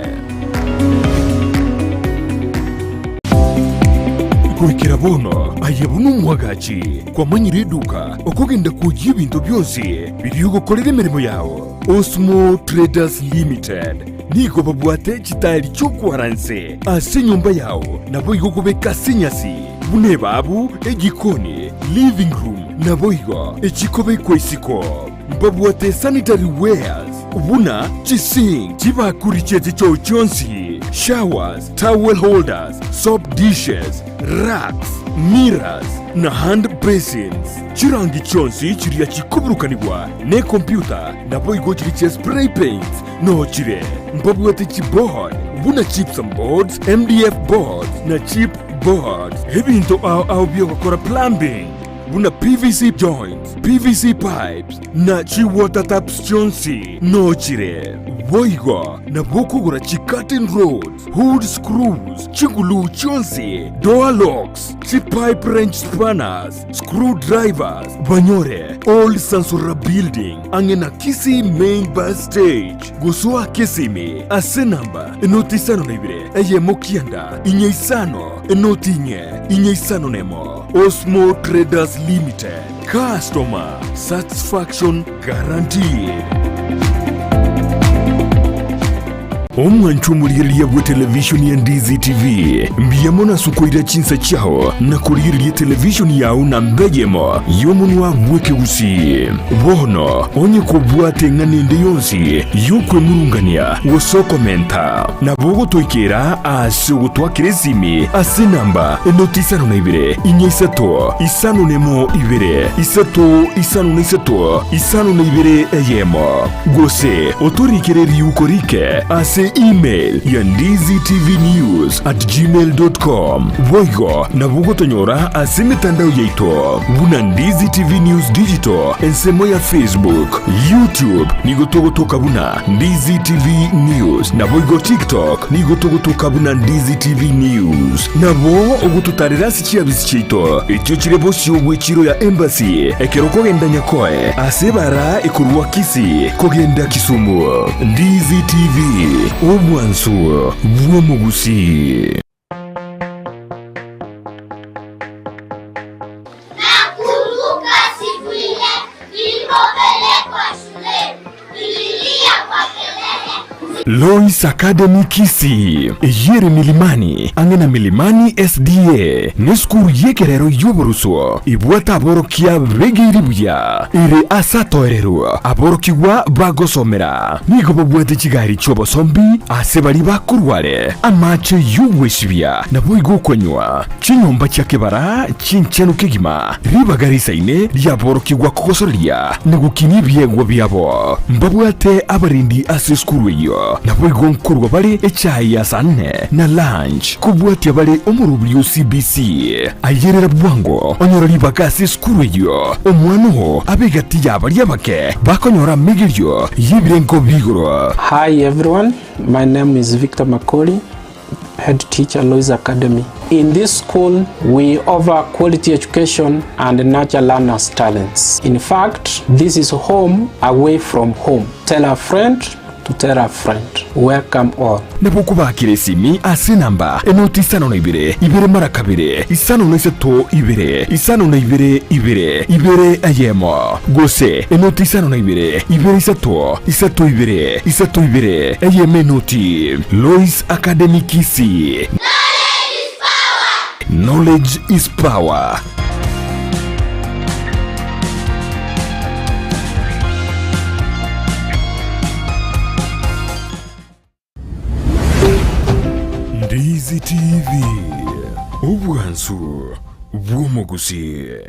Goikera bono aye buna omwagachi kwamanyire eduka okogenda kwoyia ebinto bionsi biria ogokorera emeremo yao. Osmo Traders Limited nigo babwate chitaeri chi'okwara nse ase enyomba yao naboigo okobeka ase enyasi buna ebabu, ejikoni, living room naboigo echikobekwa isiko. Mbabwate sanitary wares buna chisink, chibakuri chie chichoo chionsi, showers, towel holders, soap dishes, racks, mirrors na hand basins. Chirangi chionsi chiria chikoburukanigwa nekompyuta naboigo chiria chia spray paints noo chire. Mbabwate chiboard buna gypsum boards, MDF boards na chip boards. Ebinto ao ao biogokora plumbing buna PVC joints, PVC pipes na chi water taps chionsi noo chire. Boigo nabo okogora chi curtain rods, hood screws, chiguluu chionsi, door locks, chi pipe wrench spanners, screw drivers, banyore Old Sansora Building ang'e na Kisii Main Bus Stage. Gosoa Kisimi ase namba enoti isano na ibere eyemo kianda inye isano enoti inye inye isano nemo. Osmo Traders Limited, customer satisfaction guaranteed. Omwancho omorigereria bw'etelevishoni ya Ndizi TV, mbuya mono ase okoira chinsa chiao na korigereria etelevishoni yao namba eyemo y'omonwa bw'ekegusii. Bono onye kobwate eng'ana ende yonsi y'okwemurungania gose okomenta, nabo ogotoikera ase ogotwakera esimi ase enamba enoti isano na ibere, inya isato, isano nemo ibere, isato, isano na isato, isano na ibere eyemo. Gose otorikere riuko rike ase email ya ndizitvnews@gmail.com. Boigo nabo ogotonyora ase emetandao yaito buna Ndizi TV News Digital ensemo ya Facebook, YouTube nigo togotoka buna Ndizi TV News naboigo TikTok nigo togotoka buna Ndizi TV News. Nabo ogototarera ase chiabisi chiaito echio chire bosio bw'echiro ya Embassy ekero okogenda Nyakoe ase ebara ekorwa Kisii kogenda Kisumu. Ndizi TV, obwansu bw'omogusii. Nakumbuka siku ile nilipopelekwa shuleni, nililia kwa kelele. Lois Academy Kisii, eyio ere Milimani, ang'e na Milimani SDA, nesukuru y'ekerero y'oboruswo ebwate aborokia begeire buya, ere ase atoererwe aborokigwa bagosomera. Nigo babwate chigari chi'obosombi ase baria bakorwa are, amache y'ogwesibia, naboigo okonywa, chinyomba chia kebara chinchenu kegima, ribaga risaine riaborokigwa kogosoreria na gokinia ebiegwa biabo. Mbabwate abarendi ase esukuru eyio, naboigo nkorwa bare echae ya saa nne na lunch, kobwatia bare omorobiri o CBC. Ayerera bwango onyore ribaga ase esukuru eyio, omwana oo abe egati ya baria abake bakonyora amegerio y'ebirengo bi'igoro. Hi everyone, my name is Victor Makori, head teacher Lois Academy. In this school, we offer quality education and nurture learners' talents. In fact, this is home away from home. Tell a friend to tell a friend. Welcome all. Nabo okobakera esimi ase enamba enoti isano na ibere, ibere mara kabere, isano na isato ibere, isano na ibere ibere, ibere eyemo, gose enoti isano na ibere, ibere isato, isato ibere, isato ibere, eyemo enoti. Lois Academy Kisii. Knowledge is power. Ndizi Obwansu bw'omogusii.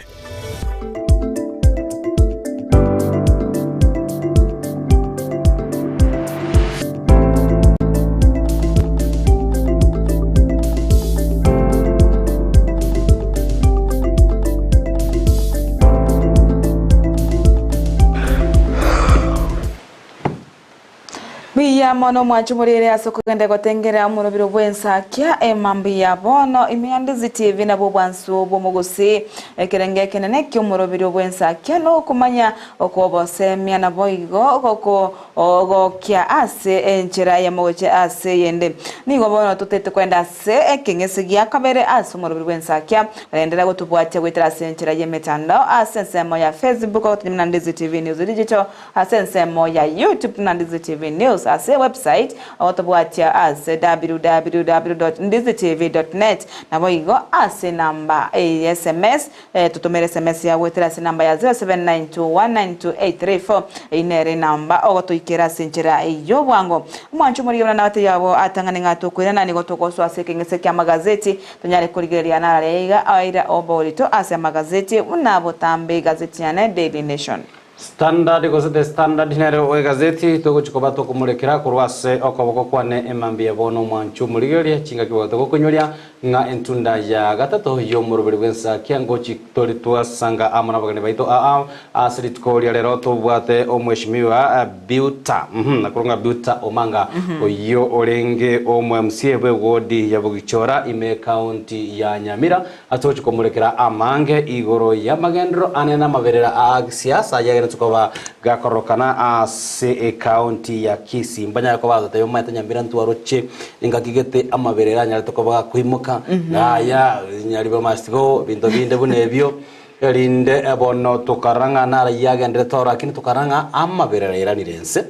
Mbuya mono omwancho morere ase okogenda gotengera omorobiro bw'ensakia emambia bono ime ya Ndizi TV nabwo obwansu bw'omogusii ekerengo ekenene ki'omorobiro bw'ensakia nokomanya okwobosemia naboigo gokogokia ase enchera eyemo gochia ase eyende. Nigo bono totete koenda ase ekeng'ese gia kabere ase omorobiro bw'ensakia Renderera gotobwatia goetera ase enchera y'emetandao ase ensemo ya Facebook ogotonya buna Ndizi TV News Digital Ase ensemo ya YouTube na Ndizi TV News ase ewebsite ogotobwatia ase www.ndizitv.net naboigo ase enamba eye sms totomere sms yago goetera ase enamba ya 0792192834 eyio nere enamba ogotoikera ase enchera y'obwango. Omwancho omorigia buna nabatebi abo atang'ane ng'a tokoirana nigo togosoa ase ekeng'ese ki'amagazeti tonyare korigereria nararia iga aira oborito ase amagazeti buna botambe egazeti yane Daily Nation. Standard gose The Standard nere egazeti togochia koba tokomorekera korwa ase okoboko kwane emambia bono omwancho omorigereria chingaki bono togokonyoria ng'a entunda ya gatato y'omoroberi bw'ensakia ngochi tori twasanga amo nabageni baito aa ase rituko ria rero tobwate omweshimiwa Beauta nakorwa ng'a Beauta Omanga oyio orenge omo MCA bw'ewodi ya Bogichora ime ekaunti ya Nyamira Ase gochia komorekera amange igoro y'amagenderero ane namaberera a gisiasa ayagenderete koba gakororokana ase ecounty ya Kisii. Mbanyare koba bagotebi omanyete Nyamira ntwaroche engaki gete amaberera anyarete koba gakoimoka ng'aya nyaribo must go binto binde buna ebio erinde bono tokarora ng'a narayia agenderete oro lakini tokarora ng'a amaberera airanire inse.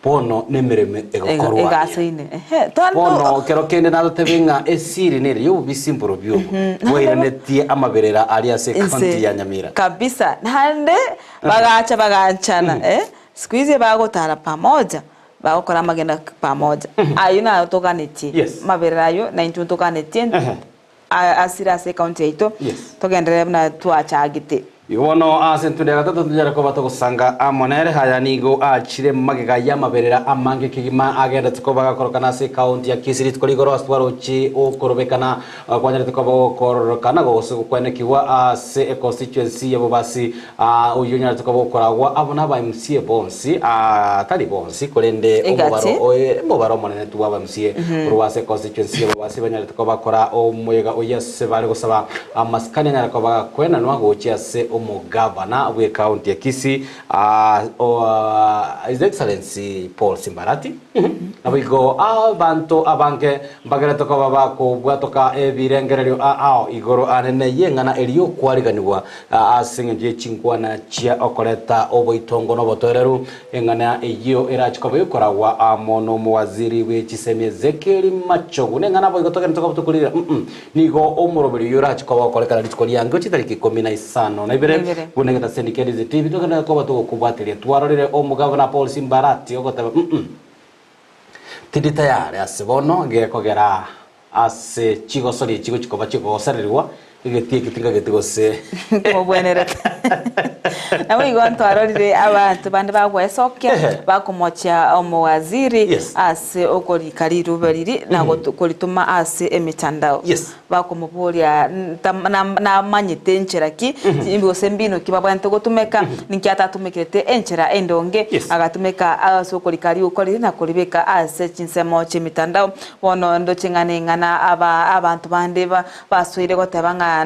Bono nemeremo egokorwa aria. Egasoine. Ehe. Tonto Bono kero kende natotebe ng'a esiri nere y'obobisi mborobio obo bwairanetie amaberera aria ase Inse ecounty ya Nyamira. kabisa naende bagacha baganchana eh siku hizi bagotara pamoja bagokora amagena pamoja ayio nayo toganetie amaberera ayio naintwe ntoganetie asire ase ecounty yaito togenderere buna twachagete. Igo bono ase entunda ya gatato tonyare koba togosanga amo nere. Aya nigo achire magega y'amaberera amange kegima agenderete koba gakorokana ase ecounty ya Kisii rituko rigoro ase twaroche okorobekana kwanyarete koba gokororokana gose gokwenekigwa ase econstituency ya Bobasi oyio onyarete koba okoragwa amo na aba MCA bonsi tari bonsi korende Egati. omobaro omobaro omonene tu bwa aba MCA korwa ase econstituency ya Bobasi banyarete koba bakora omoyega oyio ase bare gosaba Amasikani anyare koba gakwenanwa gochia ase omogavana bw'ecounty ya Kisii His Excellency Paul Simbarati. Naboigo abanto abange mbagerete koba bakobwatoka ebirengererio ao igoro anene y'eng'ana eria y'okwariganigwa ase engencho ye chinkwana chia okoreta oboitongo na obotoereru. Eng'ana eyio erache koba yokoragwa amo nomowaziri bwe chisemi Ezekiel Machogu. Neng'ana boigo togenderete koba tokorira Nigo omoroberi oyio orache koba okorekana rituko riangeo chitariki ikomi na isano na ibere, Ibere. buna egetaseni kia Ndizi TV togenderere koba togokobwateria. Twarorire omogavana Paul Simbarati ogoteba mm tindi tayari ase bono gekogera ase chigosori echi gochi koba chigogosererigwa egetii eki tingageti gose Nkobwenerete. Naboigo ntwarorire abanto bande bagwesokia Ehe. bakomochia omowaziri Yes. ase okorika rirube riria na koritoma ase emetandao. Yes. Bakomoboria namanyete enchera ki, gose mbinu ki babwenerete gotumeka, ninki atatumekerete enchera endonge, Yes. agatumeka ase okorika riuko riria na koribeka ase chinsemo chi'emetandao. Bono ndoche ng'a neng'ana aba abanto bande basoire goteba ng'a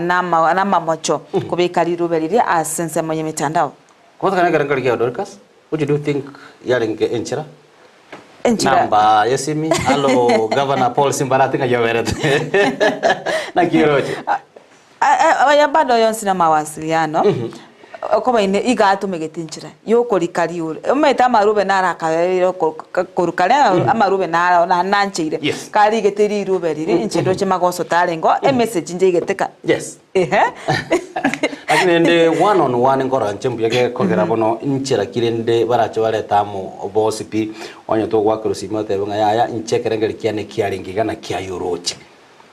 namamocho kobeka rirube riria ase ensemo y'emetandao. Kobwatekana ekero nkorigia Dorcas, what do you think yarenge enchera? Enchera. Namba yesimi, Hallo Governor Paul Simbarati ng'ai oberete? Naki oroche? Oyo bado yonsi na mawasiliano okobaine iga atumegete enchera yokorika riure omanyete amarube naro akabeire korwa kare amarube naro nancheire karigete rirube riria inche ndoche magoso tarengeo emessage njaigete ka. Yes. Ehe. Lakini rende one on one nkorora inche mbuya gekogera bono inchera ki rende barache barete amo bonsi pi, onye togoakerwa simi otebe ng'a yaya inche ekerengeri kiane kiarenge iga naki aye oroche.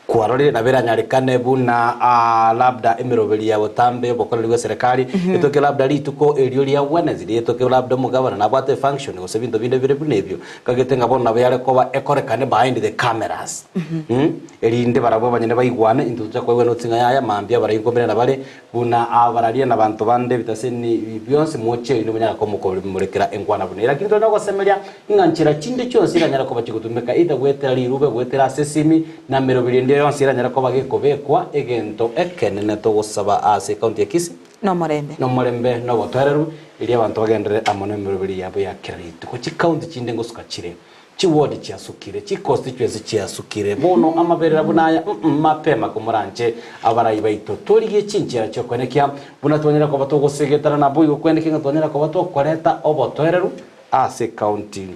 Kwarorire nabo eranyarekane buna aa labda emeroberi ya botambe y'obokoreri bw'eserekari etoke labda rituko erio ria Wednesday, etoke labda omogabana nabwate efunction gose ebinto binde bire buna ebio, nkagete ng'a bono nabo yare koba ekorekane behind the cameras mh, erinde barabwo abanyene baigwane intwe tocha koigwa notice ng'a yaya mambia abarai nkomerana bare buna abararia na abanto bande ebitaseni bionsi moche erinde monyare komokomorekera enkwana buna eye. Lakini tore nogosemeria Ng'a nchera chinde chionsi iranyare koba chigotumeka, either goetera rirube, goetera ase esimi, na emeroberi ende yonsi eranyare koba gekobekwa, egento ekenene togosaba ase ecounty ya Kisii, Nomorembe. nomorembe na obotoereru, erio abanto bagenderere amo nemeroberi yabo ya kera rituko. Chicounty chinde ngosuka chire, chiward chiasukire, chiconstituency chiasukire, bono amaberera buna aya mm mapema komoranche abarai baito torigie chinchera chiokoenekia buna twanyare koba togosegetana naboigo koenekia ng'a twanyare koba tokoreta obotoereru Ase ekaunti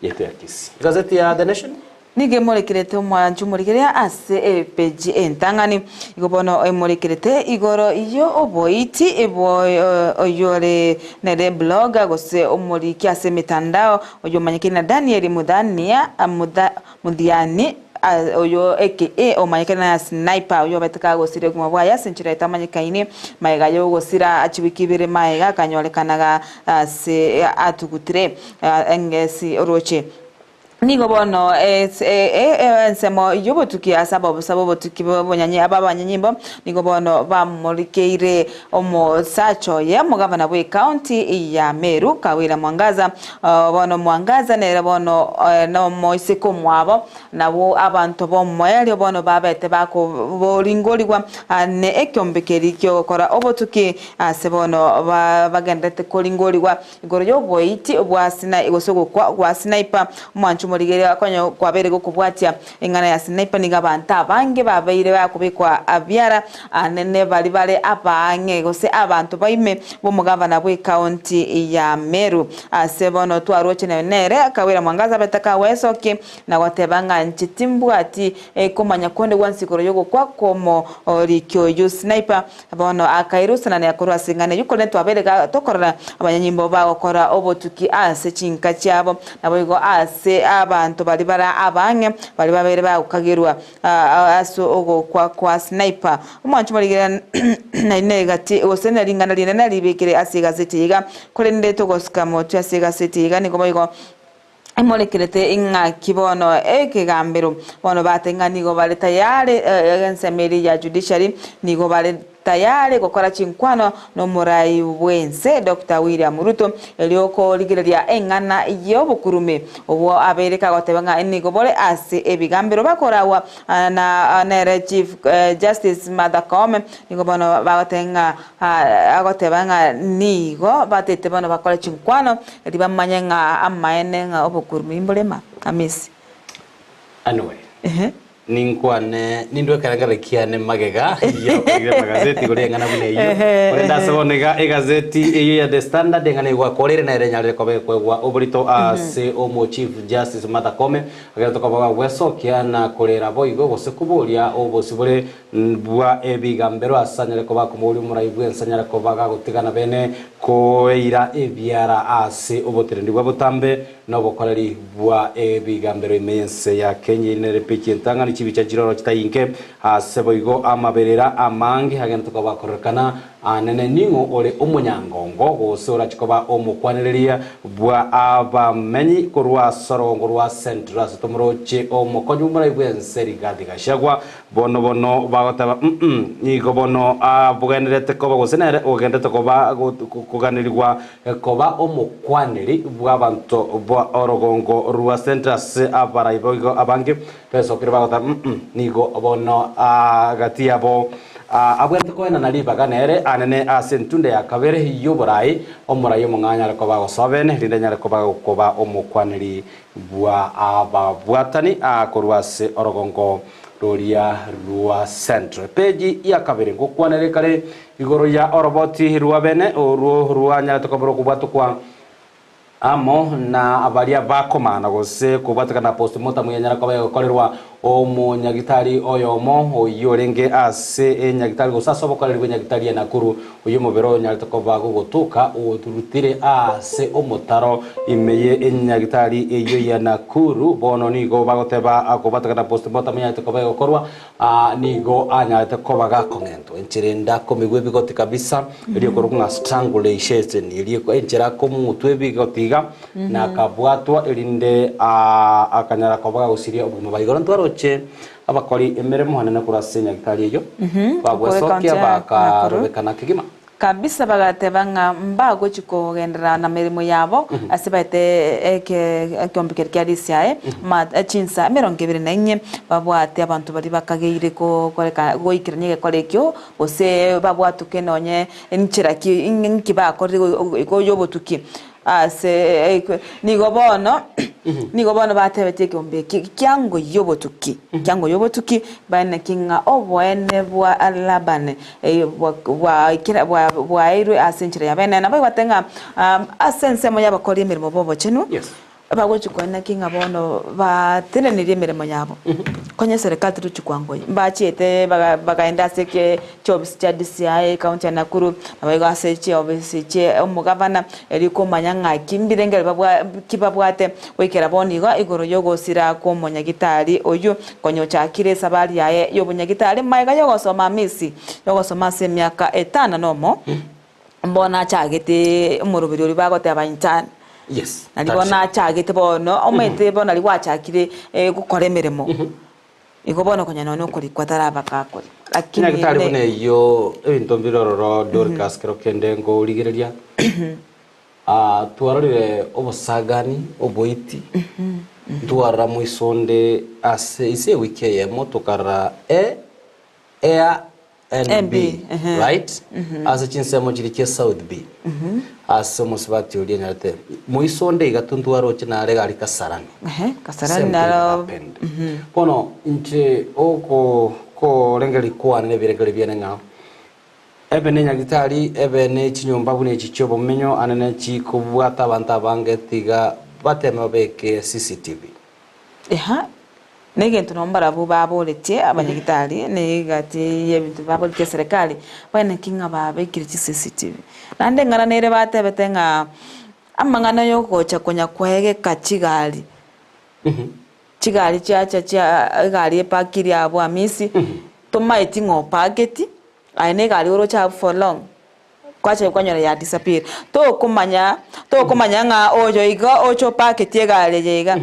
yaito ya Kisii. Egazeti ya The Nation. Nigo emorekerete omwancho omorigereria ase epeji entang'ani. Igo bono emorekerete igoro y'oboiti bw'oyore nere blogger gose omoriki ase emetandao oyomanyekaine na Daniel Muthania Muthiani oyo aka omanyekaine na Sniper oyio obete kagosira obogima bwaye ase enchera etamanyekaini magega y'ogosira chiwiki ibere magega akanyorekana ase atugutire engesi oroche. Nigo bono ensemo y'obotuki ase abaobosa b'obotuki bw'obonyanyi ab'abanyanyimbo nigo bono bamorikeire Omosacha oye, omogavana bw'ecounty ya Meru, Kawira Mwangaza, bono Mwangaza nere bono nomoiseke omwabo, nabwo abanto b'omoerio bono babete bakoboringorigwa ne ekeombe keria ki'ogokora obotuki ase bono bagendererete koringorigwa Igoro y'oboiti bwa Sinai, gose ogokwa gwa Sinaipa, omwancho omorigereria konya kwabeire gokobwatia eng'ana ya Sinaipa, nigo abanto abange babeire bakobekwa abiara anene baria bare abaang'e gose abanto baime b'omogavana bw'ecounty ya Meru. Ase bono twaroche nere akawera mwangaza abete akagwesokia na goteba ng'a inche timbwati komanya konde gwansi igoro y'ogokwa kw'omoriki oyio Sinaipa. Bono akairusanania korwa ase eng'ana eyio, korende twabeire tokorora abanyanyimbo bagokora obotuki ase chinka chiabo, naboigo ase abanto baria bare abaang'e, baria babeire bagokagerwa ase ogokwa kwa Sniper. Omwancho morigereria negati gose ne ring'ana rinene ribekire ase egazeti eye iga, korende togosika motwe ase egazeti eye iga nigo boigo Emorekerete ing'aki bono ekegambero bono bateba ng'a nigo bare tayari ensemo eria ya judiciary nigo bare tayari gokora chinkwano nomorai bwense Doctor William Ruto erio korigereria eng'ana yobokurume obwo abeire kagoteba ng'a nigo bore ase ebigambero bakoragwa na nere Chief Justice Martha Koome nigo bono bagoteba ng'a Agoteba ng'a nigo batete bono bakore chinkwano, erio bamanye ng'a amaene ng'a obokurumi mborema. Amisi. Anyway, ninkwane nindwe ekerengerero kiane magega y'okorire amagazeti igoro y'eng'ana buna eyio. Korende ase bono iga egazeti eyio ya The Standard eng'ana eyio gwakorire nere enyarire koba ekoegwa oborito ase omo Chief Justice Martha Koome agerete koba gagwesokia na korera boigo gose koboria obosibore Bwa ebigambero ase anyare koba akomoboria omorai bw'ense anyare koba gagotigana bene koeira ebiara ase oboteneneri bwa botambe na obokoreri bwa ebigambero ime y'ense ya Kenya. Eri nere epeji entang'ani chibicha chiroro chitayinke ase boigo amaberera amange agenderete koba akororekana Anene ning'o ore omonyangongo, gose orache koba omokwanereria bwa abamenyi korwa ase orogongo rwa Central ase tomoroche omokonyi bw'omorai bw'ense Rigathi Gachagua? Bono bono bagoteba, mm nigo bono abogenderete koba gose nere ogenderete koba koganerigwa koba omokwaneri bw'abanto ba orogongo rwa Central ase abarai boigo abange besokire bagoteba, mm nigo bono gati yabo Abwenerete koenana ribaga nere anene ase entunda ya kabere y'oboraai, omorai omong'ao anyare koba agosoa bene, rinde anyare koba agokoba omokwaneri bwa ababwatani korwa ase orogongo roria rwa Central. Epeji ya kabere ngokwanere kare igoro ya oroboti rwa bene orwo rwanyarete koba rokobwatokwa Amo na baria bakomana gose kobwatekana na postmortem yanyara koba egokorerwa. Omonyagitari oyomo oyio orenge ase enyagitari gose ase obokoreri bw'enyagitari ya Nakuru, oyio omobere oye onyarete koba gogotoka oturutire ase omotaro ime ye enyagitari eyio ya Nakuru, bono nigo bagoteba akobatekana postmortem enyarete koba egokorwa, nigo anyarete koba gakong'entwa enchera ende akomigwa ebigoti kabisa, erio ekorokwa ng'a strangulation, erio enchera akomutwa ebigoti iga, na akabwatwa, erinde akanyara koba gagosiria obogima bwa igoro. Ntwaroche abakori emeremo anene korwa ase nyagitari eyio, bagwesokia bakarobekana kegima. Kabisa bagateba ng'a mbagochi kogenderera na meremo yabo ase baete ekeombe keria kia risiae chinsa 24 babwate abanto baria bakageire gokoreka goikerania egekora ekio gose babwatoke nonye nchera ki nki bakorire igo yobotuki. Ase nigo bono nigo bono batebetie ekeombe eki kiango y'obotuki, kiango y'obotuki, baeneki ng'a oboene bwa Labani bwaeirwe ase enchera ya bene. Nabo baigwete ng'a ase ensemo y'abakori emeremo b'obochenu, Bagochia koeneki ng'a bono batenenirie emeremo yabo, konya eserekari terochi kwangoyia. Mbachiete bakaenda ase chiofisi chia DCI ekaunti ya Nakuru, naboigo ase chiofisi chia omogavana, erio komanya ng'aki mbirengererio ki babwate goikera bono igo igoro y'ogosira kw'omonyagitari oyio konya ochakire esabari yaye y'obonyagitari magega y'ogosoma Amisi y'ogosoma ase emiaka etano nomo. Bono achagete omoroberi oria bagoteba intern. Yes. Nari bono achagete bono, omanyete bono nari gwachakire gokora emeremo. Igo bono konya nonya okorikwa taraba gakori. Lakini Nyagetari buna eyio ebinto mbire ororo Dorcas kero kende nkorigereria twarorire obosagani, oboiti, ntwarora moisonde ase ase ewiki eyemo tokarora e Air and B, right? Ase chinsemo chiria chia South B. Ase omosubati oria anyarete. Moiso onde iga tontwaroche nare iga aria Kasarani. Ehe, Kasarani Same thing naro- happened. Bono inche oko korengereria kwane na ebirengererio biane ng'a ebe ne nyagitari ebe ne chinyomba buna echi chiobomenyo ane ne chikobwata abanto abange tiga bateme babeke CCTV. Eha, Negento nabo mbarabwo baboretie abanyagitari, na egati y'ebinto baboretie eserekari, baeneki ng'a babekire chi CCTV. Naende eng'ana nere batebete ng'a amang'ana yogocha konya koegeka chigari, chigari chiacha chia egari epakirie abwo Hamisi, tomaeti ng'a opaketi, aye na egari oroche abwo for long. Kwachia kwanyora ya disappear. Tokomanya, tokomanya ng'a oyo iga ocha opaketie egari eye iga,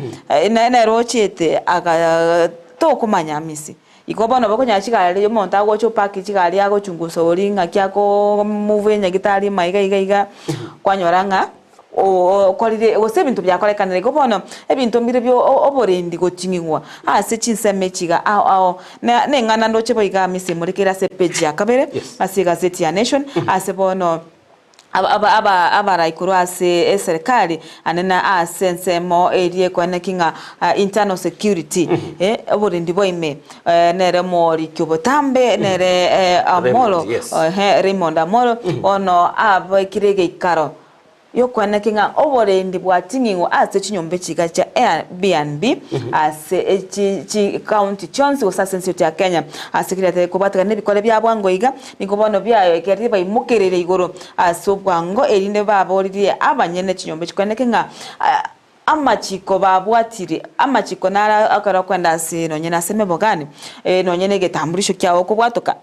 nere ochiete aka tokomanya misi. Igo bono bakonyora chigari omonto agocha opaki chigari agochungusa oria ng'aki ako move nyagitari ime iga iga iga, kwanyora ng'a okorire gose ebinto biakorekanire. Igo bono, ebinto mbire bia oborendi goching'igwa ase chinsemo echi iga ao ao. Na neng'ana ndoche bo iga mise emorekere ase epage ya kabere ase egazeti ya Nation, ase bono abarai korwa ase eserekari ande na ase ensemo eria ekoeneki ng'a internal security, oborendi bwa ime, nere omoriki obotambe, nere Amolo, Raymond Amolo, bono abekire egeikaro Y'okwanaki ng'a oborendi bwating'igwe ase chinyomba echiga chia Airbnb ase chicounty chionsi gose ase ense yote ya Kenya. Ase keria tekobwatekana nebikore bia bwango iga, nigo bono biaegerire baimokereire igoro ase obwango erinde baboririe abanyene chinyomba echi kwanaki ng'a amachiko babwatire amachiko naro ekero okoenda ase nonye nase emebogani nonye na egetambulisho kiao okobwatoka.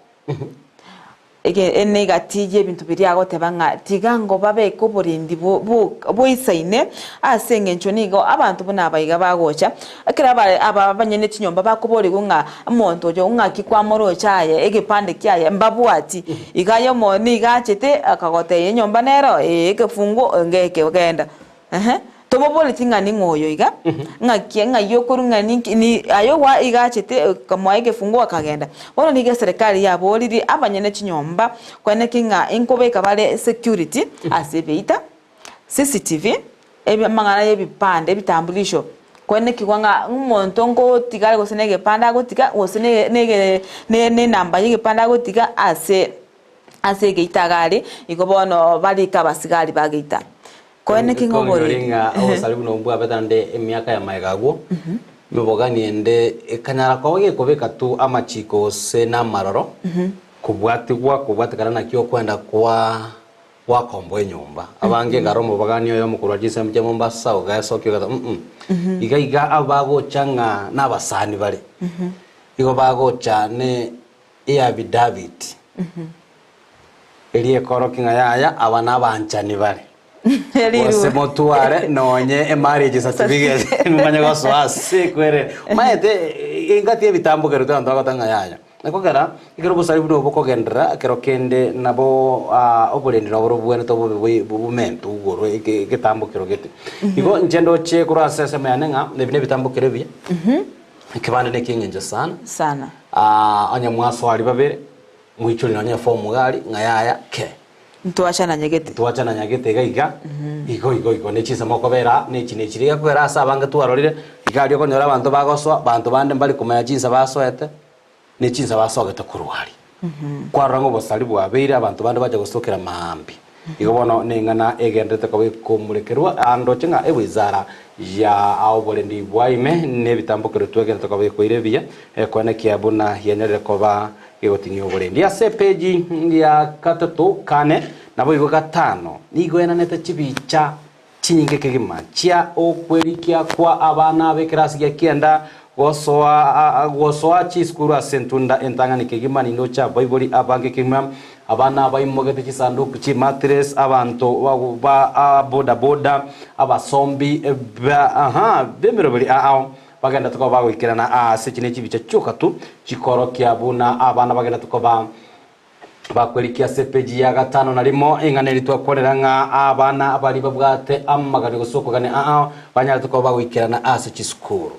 Eke negati y'ebinto biria agoteba ng'a tiga ngo babeke oborendi boisaine, ase engencho nigo abanto buna aba iga bagocha. Ekero aba abanyene chinyomba bakoborigwa ng'a omonto oyo ng'aki kwamoroche aye egepande kiaye mbabwati. Iga aye nigo achete akagotebia enyomba nero ee ekefunguo ngeke genda. Ehe, tomoboreti ng'a ning'o oyo iga, ng'aki ng'ai okorwa ng'a ninki ni aye gwa iga achete okamoa egefunguo akagenda. Bono nigo eserekari yaboririe abanyene chinyomba koeneki ng'a inkobeka bare security ase ebiita, CCTV, ebi amang'ana ya ebipande ebitambulisho, koenekigwa ng'a omonto ngotiga are gose na egepande agotiga gose ne nege ne ne enamba ya egepande agotiga ase ase egeita iga aria, igo bono barike abasigari ba geita. Koeneki ng'a Konyore oboriri. ng'a obosari buna obwo bwabete naende emiaka ya magega agwo. Mebogani ende ekanyara koba gekobeka tu amachiko gose namaroro, kobwatigwa kobwatekana naki okwenda kwa gwakomboa enyomba. Abange ekero omobagani oyomo korwa chinsemo chia Mombasa ogesokia ogoteba mm iga iga abagocha ng'a nabasani bare, igo bagocha ne eafidavit eria ekorokia ng'a yaya aba nabanchani bare. Gose motware nonye emarriage certificate momanye gosoa ase ekwere. Omanyete engaki ebitambo kero abanto bagoteba ng'a yaya. Ekogera ekero obosari buna obo bokogenderera ekero kende nabo oborendi nabo bobwenerete obobe bomentwe igoro egetambo kero gete. Igo inche ndoche korwa ase ensemo yane ng'a ebi nebitambo kere ebiya, ekebande na ekieng'encho sana. Sana. Onye mwasoa aria babere, moichore nonye efomu iga aria ng'a yaya ke. Ntwachana nyagete. Ntwachana nyagete iga iga, igo igo igo, ne chinsemo okobera aa, ne echi ne echi. Riria ekogera ase abange twarorire, iga aria okonyora abanto bagosoa, banto bande mbari komanya chinsa basoete, ne chinsa basogete korwa aria. Kwarora ng'a obosari bwabeire, abanto bande bacha gosokera maambia. Igo bono neng'ana egenderete koba ekomurekerwa, aa ndoche ng'a ewizara ya oborendi bwa ime na ebitambokero twegenderete koba ekoira ebiya, ekoenekia buna yanyarire koba Gegoting'ia oborendi. Ase epeji ya gatato, kane, naboigo gatano, nigo enanete chibicha chinyinge kegima chia okwerikia kwa abana b'ekerasi gia kianda gosoa gosoa chisukuru ase entunda entang'ani kegima nindoche abaibori abange kegima abana baimogete chisanduku chi'ematress abanto ba boda boda abasombi ba aha b'emeroberi ao Bagenderete koba bagoikerana aase echi ne chibicha chioka tu chikorokia buna abana bagenderete koba bakwerikia ase epeji ya gatano na rimo eng'ana eri twakwanera ng'a abana baria babwate amagani gose okogania aa banyarete koba bagoikerana ase chisukuru.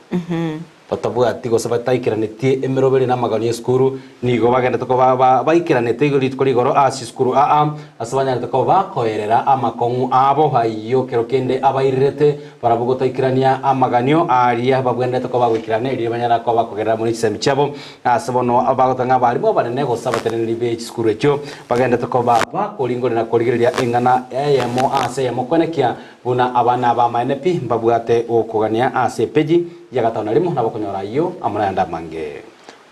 Batabwati gose bataikeranetie emeroberi na amagani esukuru nigo bagenderete koba baikeranete igo rituko rigoro ase chisukuru aa ase banyarete koba bakoerera amakong'u abo ayio kero kende abairerete Barabwo gotaikerania amaganio aria babwenerete koba goikerana, erio banyare koba bakogerera amo ne chisemi chiabo. Ase bono bagoteba ng'a abarimu abanene gose abateneneri be chisukuru echio bagenderete koba bakoringorera na korigereria eng'ana eyemo ase eyemo kwenekia buna abana ab'amaene pi mbabwate okogania ase epeji ya gatano na rimo nabo okonyora ayio amo nayande amange.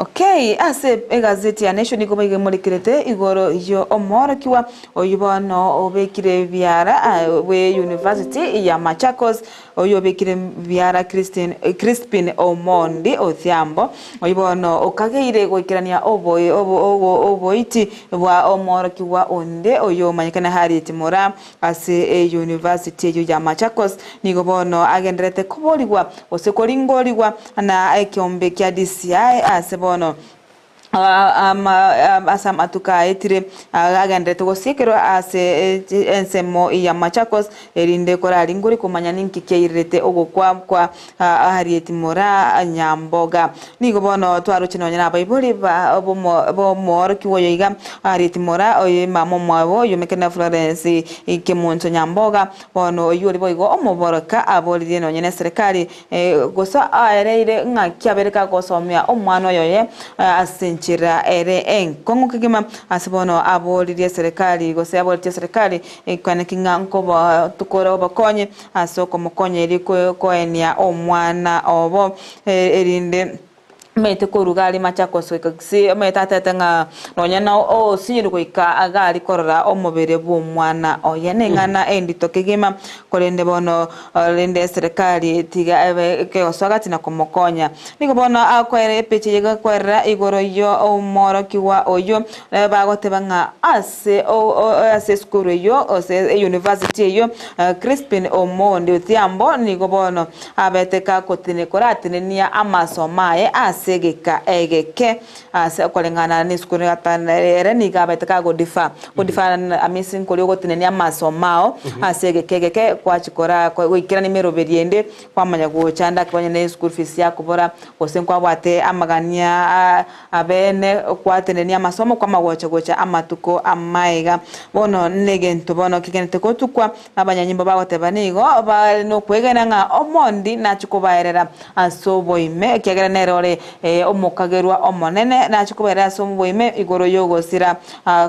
Okay, ase egazeti ya Nation nigo baigemorekerete igoro yo omworokigwa oyio bono obekire biara bwe University ya Machakos oyio obekire biara Christine Crispin Omondi Odhiambo oyio bono okageire goikerania oboiti bwa omworokigwa onde oyio omanyekane Harriet Moraa Ase eyunivasiti eyio ya Machakos nigo bono agendererete koborigwa gose koringorigwa na ekeombe kia DCI ase bono ase amatuko aetire agendererete gosiekerwa ase ensemo ya Machakos erinde koraringore komanya ninki kiairerete ogokwa kwa Harriet Moraa Nyamboga. Nigo bono twaroche nonya nabaibori b'omoorokigwa oyo iga, Harriet Moraa, oyo mama omwabo, oyomekene Florence Kemunto Nyamboga, bono oyio ore boigo omoboroka aboririe nonya neserekari gose aereire ng'aki abere kagosomia omwana oyoye ase enchera ere enkong'u kegima ase bono aboririe eserekari gose aboretie eserekari ekwaneki ng'a nkoba tokore obokonyi Ase okomokonya erio koenia omwana obo, erinde omanyete koruga aria Machakos goika Kisii, omanyete atete ng'a nonya na osinyire goika iga aria korora omobere bw'omwana oye. Neng'ana endito kegima, korende bono rende eserekari tiga ebe ekegosoa gati na komokonya. Nigo bono akoera epicha eye egokoerera igoro yo omworokigwa oyio, bagoteba ng'a ase ase esukuru eyio gose eyunivasiti eyio, Crispin Omondi Odhiambo nigo bono abete gakotine koratenenia amasomo aye ase egeka egeke ase okoreng'ana nesukuru ere nigo abete kagodefer godefer means nkoria ogotenenia amasomo ao ase egeka egeke kwachia kora goikerania emeroberi ende kwamanya gocha ande akaba onye ne eschool fees yakobora gose nkwabwate amagania Abeene gwatenenia amasomo kw'amagocha gocha amatuko amaiga. Bono negento bono kegenete gotukwa, abanyanyimbo bagoteba nigo bare nokwegena ng'a omondi nachie kobaerera ase oboime, ekiagera nere ore Omokagerwa omonene nache kobera ase oboime igoro y'ogosira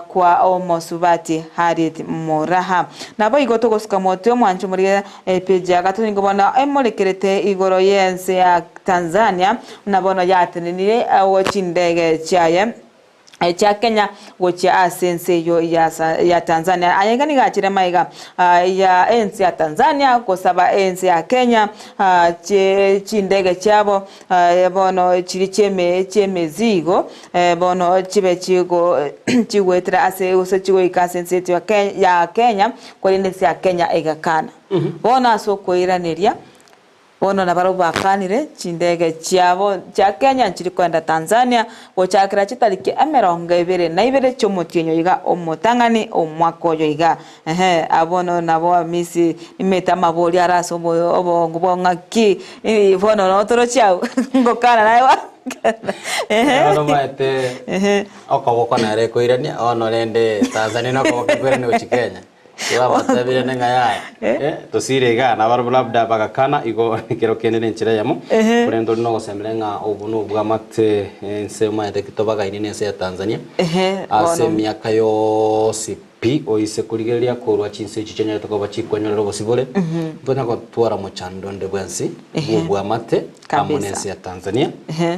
kwa omosubati Harriet Muraha. Naboigo togosuka motwe omwancho morigia epeji ya gatato nigo bono emorekerete igoro y'ense ya Tanzania buna bono yatenenire chindege chiaye chia Kenya gochia ase ense eyio ya Tanzania. Aya iga nigo achire magega ya ense ya Tanzania gosaba ense ya Kenya chindege chiabo bono chiria chi'emezigo bono chibe chigoetera ase gose chigoika ase ense yaito ya Kenya korende ense ya Kenya egakana. Bono ase okoiraneria Bono nabarabwo bakanire chindege chiabo chia Kenya nchiri koenda Tanzania gochakera chitariki 21 chi'omotienyi oiga omotang'ani omwaka oyo iga. Ehe, bono nabo Hamisi nimete amabori are ase obongo bwao ng'aki bono noo torochie agwo ngokana naye Ehe. Bono omanyete okoboko nere ekoirania bono rende Tanzania nokoboko ekoirania gochia Kenya. Igo abatebire ng'a yaya, eh, tosire igaa, nabarabwo labda bagakana, igo ekero kende nenchera eyemo, korende tori nogosemera ng'a obo nobwamate ense omanyete ki tobagaini nense ya Tanzania, ase emiaka yonsi pi oise korigereria korwa chinse echi chianyarete koba chikwenyorera obosibore, ntonya gotwara mochando onde bwensi bw'obwamate amo nense ya Tanzania,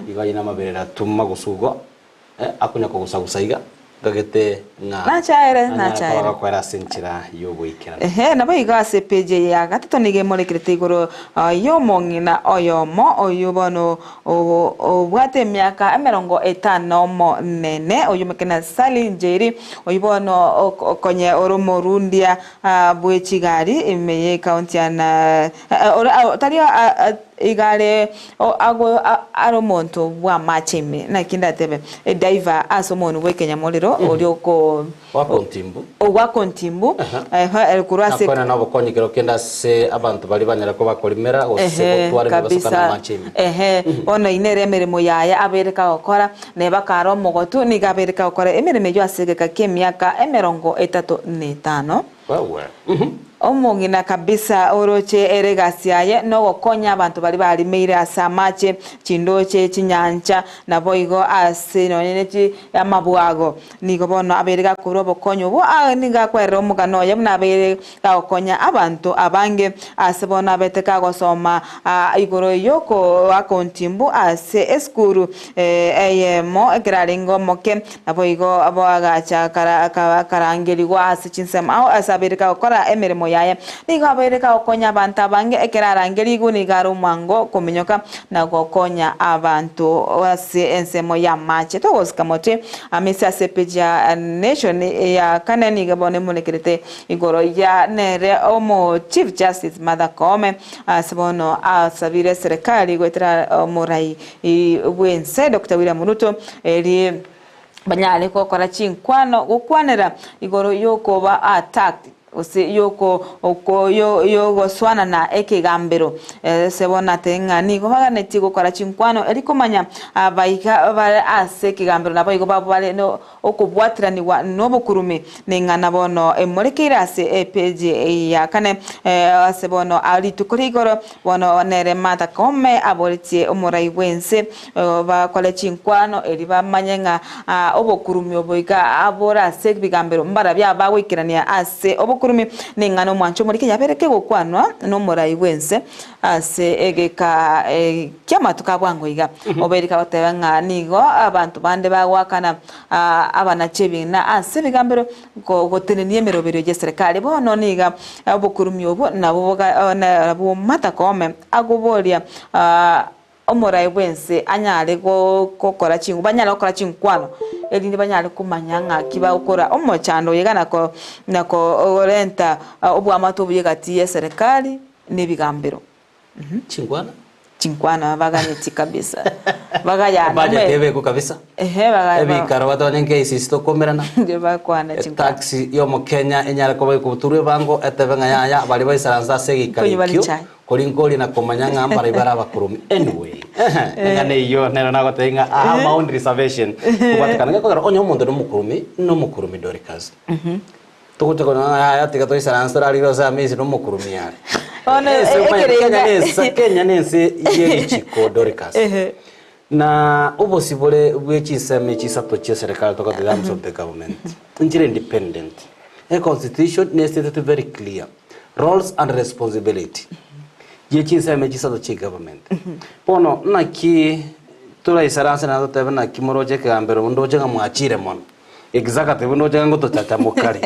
igo ayio namaberera tuma gosugo. Akonya kogusa-gusa iga, ngagete ng'a Nachaere, nanyare nachaere. koba gakoera ase enchera y'ogoikerana. Ehe, naboigo ase epeji eye ya gatato nigo emorekerete igoro y'omong'ina oyomo oyio bono obwate emiaka emerongo etano omonene, oyio omokina Sally Njeri, oyio bono konye ore omorundia bwe chigari ime ye county ya tari Iga are are omonto bw'amache ime, naki ndatebe, ediver ase omonu bw'ekenyamorero oria oko Goaka ontimbu. ogoaka ontimbu, ehe, korwa ase Nakoena nobokonyi kero kende ase abanto baria banyare koba korimera gose Ehe, gotwara emebaso kana kabisa. amache ime. Ehe, bono eyio nere emeremo yaye abeire kagokora, neba kare omogotu nigo abeire kagokora emeremo eyio ase egeka ki'emiaka 35. Wewe. Mhm. Omong'ina kabisa oroche ere egasi yaye nogokonya abanto baria barimeire ase amache, chindoche, chinyancha, naboigo ase nonye ne chi amabwago. Nigo bono abeire gakorua obokonyi obwo aa nigo akwerera omogano oye buna abeire gagokonya abanto abange ase bono abete kagosoma aa igoro yokoaka ontimbu ase esukuru eyemo ekero arenge omoke. Naboigo abo agacha akarangerigwa ase chinsemo ao ase abeire kagokora emeremo yaye. Nigo abeire kagokonya abanto abange, ekero arangerigwe nigo are omwango kominyoka na gokonya abanto ase ensemo y'amache. Togosika motwe amisi ase epeji ya Nation ya kane nigo bono emonekerete igoro ya nere omo Chief Justice Martha Koome ase bono asabire eserekari goetera omorai bw'ense Doctor William Ruto eri banyare gokora chinkwano gokwanera igoro y'okoba attacked gose yoko yogosoanana ekegambero ase bono atebe ng'a nigo baganetie gokora chinkwano eri komanya abaiga bare ase ekegambero naboigo bare Okobwatiranigwa nobokurumi neng'ana bono emorekeire ase epeji ya kane. Ase bono rituko ria igoro bono nere Martha Koome aboretie omorai bw'ense bakore chinkwano erio bamanye ng'a obokurumi obo iga bore ase ebigambero mbarabio abagoikerania ase obokurumi neng'ana omwancho omorike yabere kegokwanwa nomorai bw'ense Ase egeka ki'amatuko a bwango iga, obeire kagoteba ng'a nigo abanto bande bagoakana abanachi ebina ase ebigambero gotenenia emeroberio y'eserekari. Bono niga obokurumi obwo nabwo nabwo Martha Koome akoboria omorai bw'ense anyare gokora banyare gokora chinkwano erinde banyare komanya ng'aki bagokora omochando oyo iga na korenta oboamate obuya egati y'eserekari. Nebigambero. Chinkwana? Chinkwana baganetie kabisa. Bagayana Ebudget ebekwe kabisa. Ehe baga Ebikaro batonye KCC tokomerana. Ndio bakwana chinkwana. Etax ya omokenya enyare koba ekobutorwa ebango etebe ng'a yaya baria baisaranse ase egeikaro Konywa bare ekio chai. kori nkoria na komanya ng'a mbaria bare abakurumi. Anyway, ehe eng'ana eyio nero nagotebia ng'a I have my own reservation kobwatekana gekogera onye omonto nomokurumi nomokurumi Dorcas. Togocha konyora ng'a yaya tiga toisaranse torarire ase amesi na omokurumi are. Bono Ense omanyete ekerenga Kenya nense Kenya nense ye richiko Dorcas. Ehe. Na obosibore bwe chinsemo echi isato chia serikali togoteba the arms of the government nchire independent. E constitution ne stated very clear roles and responsibility ye chinsemo echi isato chia government. Bono naki toraisaranse naende totebe naki moroche ekegambero ndoche ng'a mwachire mono. Executive ndoche ng'a ngotochacha mokare.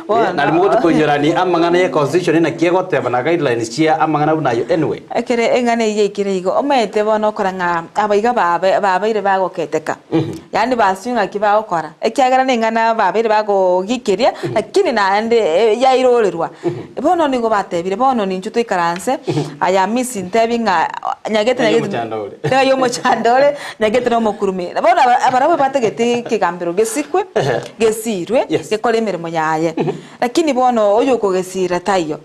Bono. Nari mogochi koinyorania amang'ana ye constitution naki egoteba na guidelines chia amang'ana buna ayio anyway. Ekere eng'ana eyio yaikire igo, omanyete bono okora ng'a abaiga babe babeire bagoketeka, yaani basio ng'aki bagokora, ekiagera na eng'ana babeire bagogikeria, lakini naende yairorerwa. Bono nigo batebire, bono ninchwe toikaranse, aya Hamisi ntebi ng'a nyagete Ng'ai nyagete omochando ore. ng'ai omochando ore, nyagete na omokurumi. Bono aba abarabwo batagete ekegambero gesikwe, gesirwe, Yes. gekore emeremo yaye. Lakini bono oyokogesira taiyo,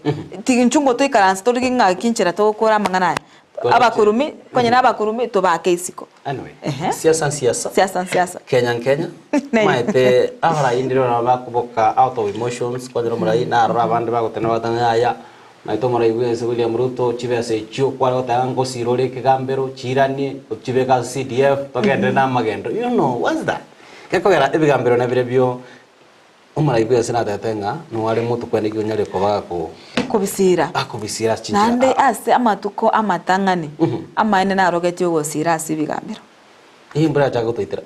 ti inchwe ngotoikaranse torigie ng'aki nchera togokora amang'ana aya. Korete. Abakurumi, konye na abakurumi tobake isiko. Anyway, Ehe. siasa nsiasa. Siasa nsiasa. Kenya nkenya. Nayo. Maete abarai ndire nabo bakoboka out of emotions kwanyora omorai narora abande bagotena bagateba yaya maete omorai bwense William Ruto chibesa echio kware goteba ng'a ngosira ore ekegambero chiiranie ochibeke ase CDF togenderere na amagendo you know what's that? Gekogera ebigambero nabirobio Omorai bw'ense natebete ng'a noare moto kwende ki onyare koba gako Kobisiira. akobisiira ase chinchera Naende aa. ase amatuko amatang'ani, amaene narogetie ogosiira ase ebigambero. Eyio embura yachaka gotoitera.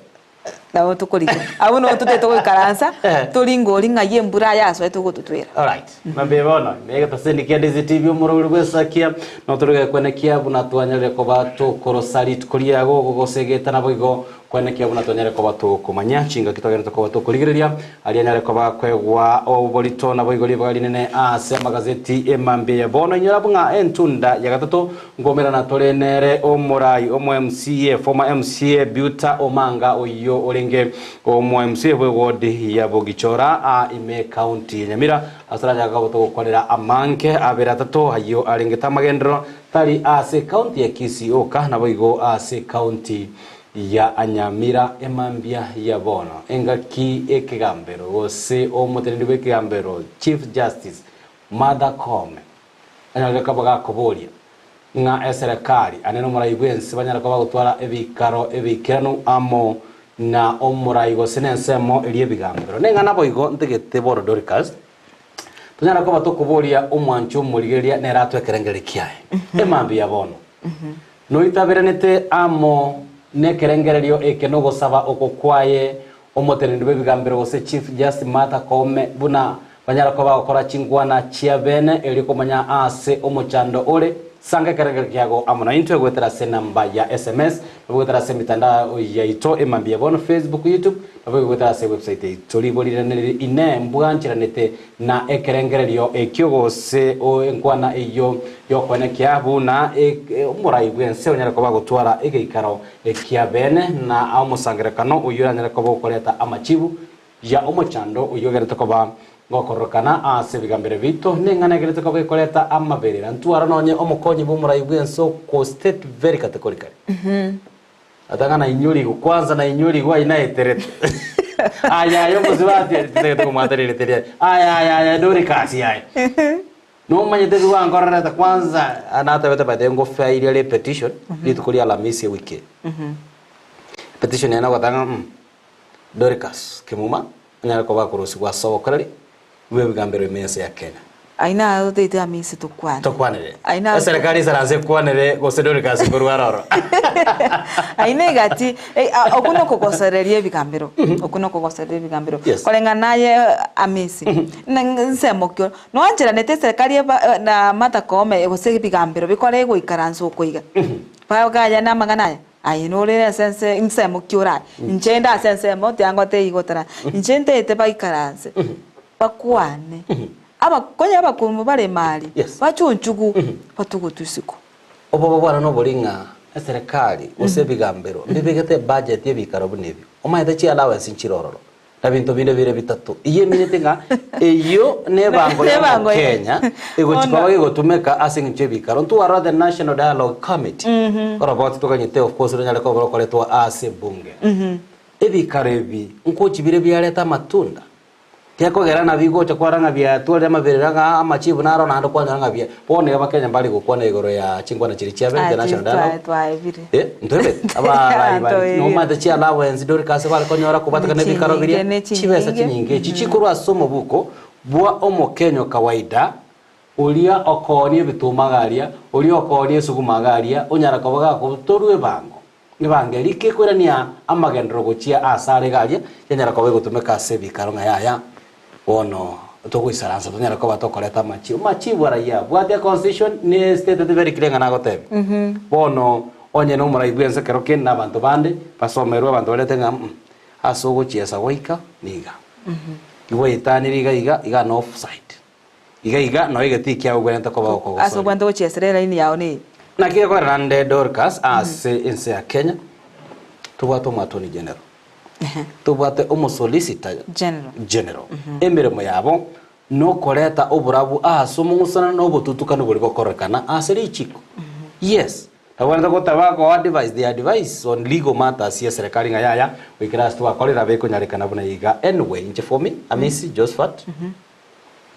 Nabo tokorigia. Abwo nabo totagete goikaransa, Eh. toringe oria ng'ai embura yasoete gototwera. Alright. Mambia bono, negetaseni kia Daisy TV omorobori bw'esakia, notorige kwenekia buna twanyarire koba tokorosa rituko riago gogosegeta naboigo Kwenekia buna tonyare koba tokomanya chingaki togenderete koba tokorigereria, aria anyare koba akoegwa oborito naboigo ribaga rinene ase amagazeti emambia ya bono. Inyora buna entunda ya gatato nkomerana tore nere omorai omo MCA, former MCA Beauter Omanga oyio orenge omo MCA bwe ward ya Bogichora aa ime county ya Nyamira ase oranyare koba togokwanera amange abere atato ayio arengete amagenderero tari ase county ya Kisii oka naboigo ase county ya Nyamira emambia ya bono, engaki ekegambero gose omoteneneri bw'ekegambero Chief Justice Martha Koome anyarire koba gakoboria ng'a eserekari ane nomorai bwensi banyare koba gotwara ebikaro ebiikeranu amo na omorai gose nensemo eria ebigambero. Neng'ana boigo ntagete bono Dorcas tonyare koba tokoboria omwanchi omorigereria nere atwe ekerengererio kiaye emambia ya bono. Noitaberanete amo nekerengererio eke nogosaba oko kwaye omoteneneri bw'ebigambero gose Chief Justice Martha Koome buna banyare koba bagokora chingwana chia bene erio komanya aase omochando ore. Sanga ekerengererio kiago amo naintwe goetera ase enamba ya sms nabo goetera ase emitandao yaito emambia bono Facebook, YouTube nabo goetera ase ewebsite yaito. Ribo riraneri inee mbwancheranete Na ekerengererio ekio gose enkwana eyio y'okoenekia buna omorai bw'ense onyare koba gotwara egeikaro ekia bene, na omosangererekano oyio oranyare koba okoreta amachibu ya omochando oyio ogerete koba gokororokana ase ebigambero biaito, neng'ana egerete koba ekoreta amaberera. Ntwara nonye omokonyi bw'omorai bw'ense oko state very categorically. Atang'a nainyorigwe kwanza nainyorigwe ayio naeterete. Aya aya omosubati titagete komwatera erite riaye. Aya aya aya Doricas aya. Nomanyete ebi gwankorerete kwanza natebete by the way ngofairia ere petition rituko ria Alhamisi ewiki eye. Petition eye nogoteba ng'a mm Doricas Kemuma anyare koba akorusigwa ase obokoreri bw'ebigambero ime y'ense ya Kenya. Aye naro totaete Hamisi tokwane. Tokwanere. Aye naro Eserekari isaranse ekwanere gose Doricas korwa aroro. Aye na egati eh, a- okwo nokogosereria ebigambero okwo nokogosereria ebigambero Yes. koreng'ana naye Hamisi na nsemo ki ore noancheranete eserekari eba na Martha Koome gose ebigambero bikore egoikaransa okoiga bagaya na amang'ana aya Aye norere ase ense ensemo ki orabe? Inche inde ase ensemo tiangotebia igo tara. Inche ntaete baikaranse, bakwane, aba konya abakungu bare ime aria, Yes. bachunchugu, batugutwe isiko. Obobe bwane nobori ng'a eserekari gose ebigambero mbibegete ebudget y'ebikaro buna ebio. Omanyete chiallowance nchire ororo. Na binto binde bire bitato. Eyio emenyete ng'a eyio nebango ya Nebango ya- Omokenya egochi koba gegotumeka ase eng'encho y'ebikaro. Ntwarora the National Dialogue Committee. Oroboti toganyete of course ronyare koba rokoretwa ase ebunge. Ebikaro ebi nkochi bire biareta amatunda. Gekogera nabo igocha kwarora ng'a biatwarire amaberero ng'a amachibu naro naende kwanyora ng'a bia bono iga abakenya mbare gokwana igoro ya chinkwana chiria chiabe Ah, international twa- dialogue. twaebire. Eh, ntwebete abarai bari Twaebire. nomanyete chi allowance Dorcas bare konyora kobwatekana Ne ebikaro biria chinyinge, ne chibesa chinyinge. chinyinge echi chikorwa ase omobuko bwa omokenya o kawaida oria okoonia ebituma iga aria, oria okoonia esuguma iga aria, onyara koba gakotorwa ebango. Ebango eria kekoirania amagenderero gochia aase are iga aria, yanyara koba egotumeka ase ebikaro ng'a yaya bono togoisaransa tonyare koba tokoreta amachibu. Amachibu arayia abwate econstitution ne stated very clear ng'a nagotebia. Bono onye na omorai bwense ekero kende na abanto bande basomerwe abanto barete ng'a mm ase ogochiesa goika niga. Igoetanire iga iga iga na offside. Iga iga noe egetii kiao ogwenerete koba Ase okogosoria. obwenerete gochiesera elaini yao neye. Naki gekorera nde Dorcas ase ense ya Kenya tobwate omo attorney general, tobwate omo solicitor General. general. Emeremo yabo nokoreta oborabu ase omong'usana na obotutukanu boria bokorekana ase richiko. Yes. Tabwenerete goteba go advise they advise on legal matters ye serikali ng'a yaya goikera ase twakorire bekonyarekana buna iga. Anyway inche for me Amisi Josphat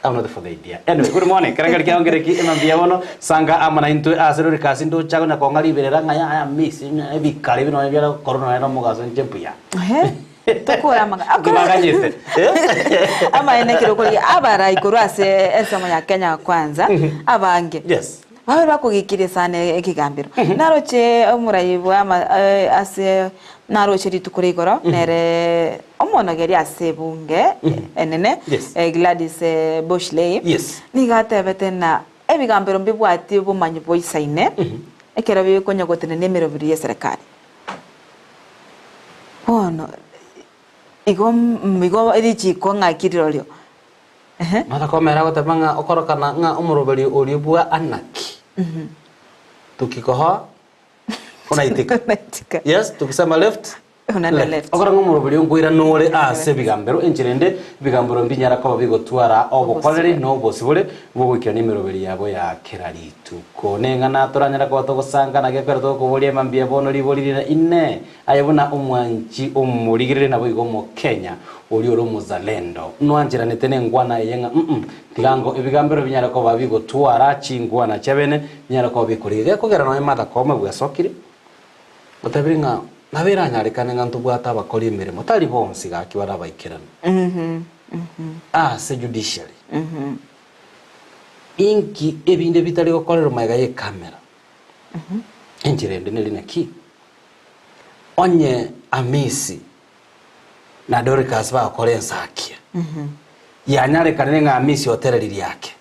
I'm not for the idea. Anyway, good morning. Kerengeri kiao ngereki ema mbuya bono. Sanga amo naintwe ase rori kasi ndocha konya kong'a riberera ng'a yaya miss ebikare bino nonya biara korwa nonya na omogaso inche mbuya. Ehe, tokore amang'ana. Kibaganyete. Amaene ekero okorigia abarai korwa ase ensemo ya Kenya kwanza, abange. Yes. Babe bakogikiria sana ekegambero. Naroche omorai bwa ama ase naroche rituko ria igoro nere omonogeri ase ebunge enene Yes. Gladys Boshley Yes. nigo atebete ng'a ebigambero mbibwati obomanyi boisaine ekero bikonya gotenenia emeroberi y'eserekari. Bono igo igo richiko ng'aki rirorio. Ehe. Martha komera agoteba ng'a okorokana ng'a omoroberi oria bwa Anaki. Tukikohoa unaitika. Unaitika. Yes, tukisema left Unaenda left. Okora ng'a omoroberi onkoirana ore ase ebigambero enchera ende ebigambero mbinyara koba bigotwara obokoreri na obosibore bw'ogoikerania emeroberi yabo ya kera rituko. Neng'ana toranyare koba togosangana gekero tokoboria mambia bono ribori rire inee Aye buna omwanchi omorigereria naboigo Omokenya oria ore omozalendo, nwancheranete nengwana eye ng'a mm tiga ngo ebigambero binyare koba bigotwara chingwana chiabene binyare koba bikorigia. Gekogera nonye Martha Koome bwesokire, otebire ng'a nabo eranyarekane ng'a ntobwate abakori emeremo tari bonsi gaki bare abaikeranu ase judiciary. Inki ebinde bitari gokorerwa magega y'ecamera? Enchera ende neri naki? Onye Amisi na Dorikasi bagokora ensakia, yanyarekanire ng'a Amisi otereririe ake,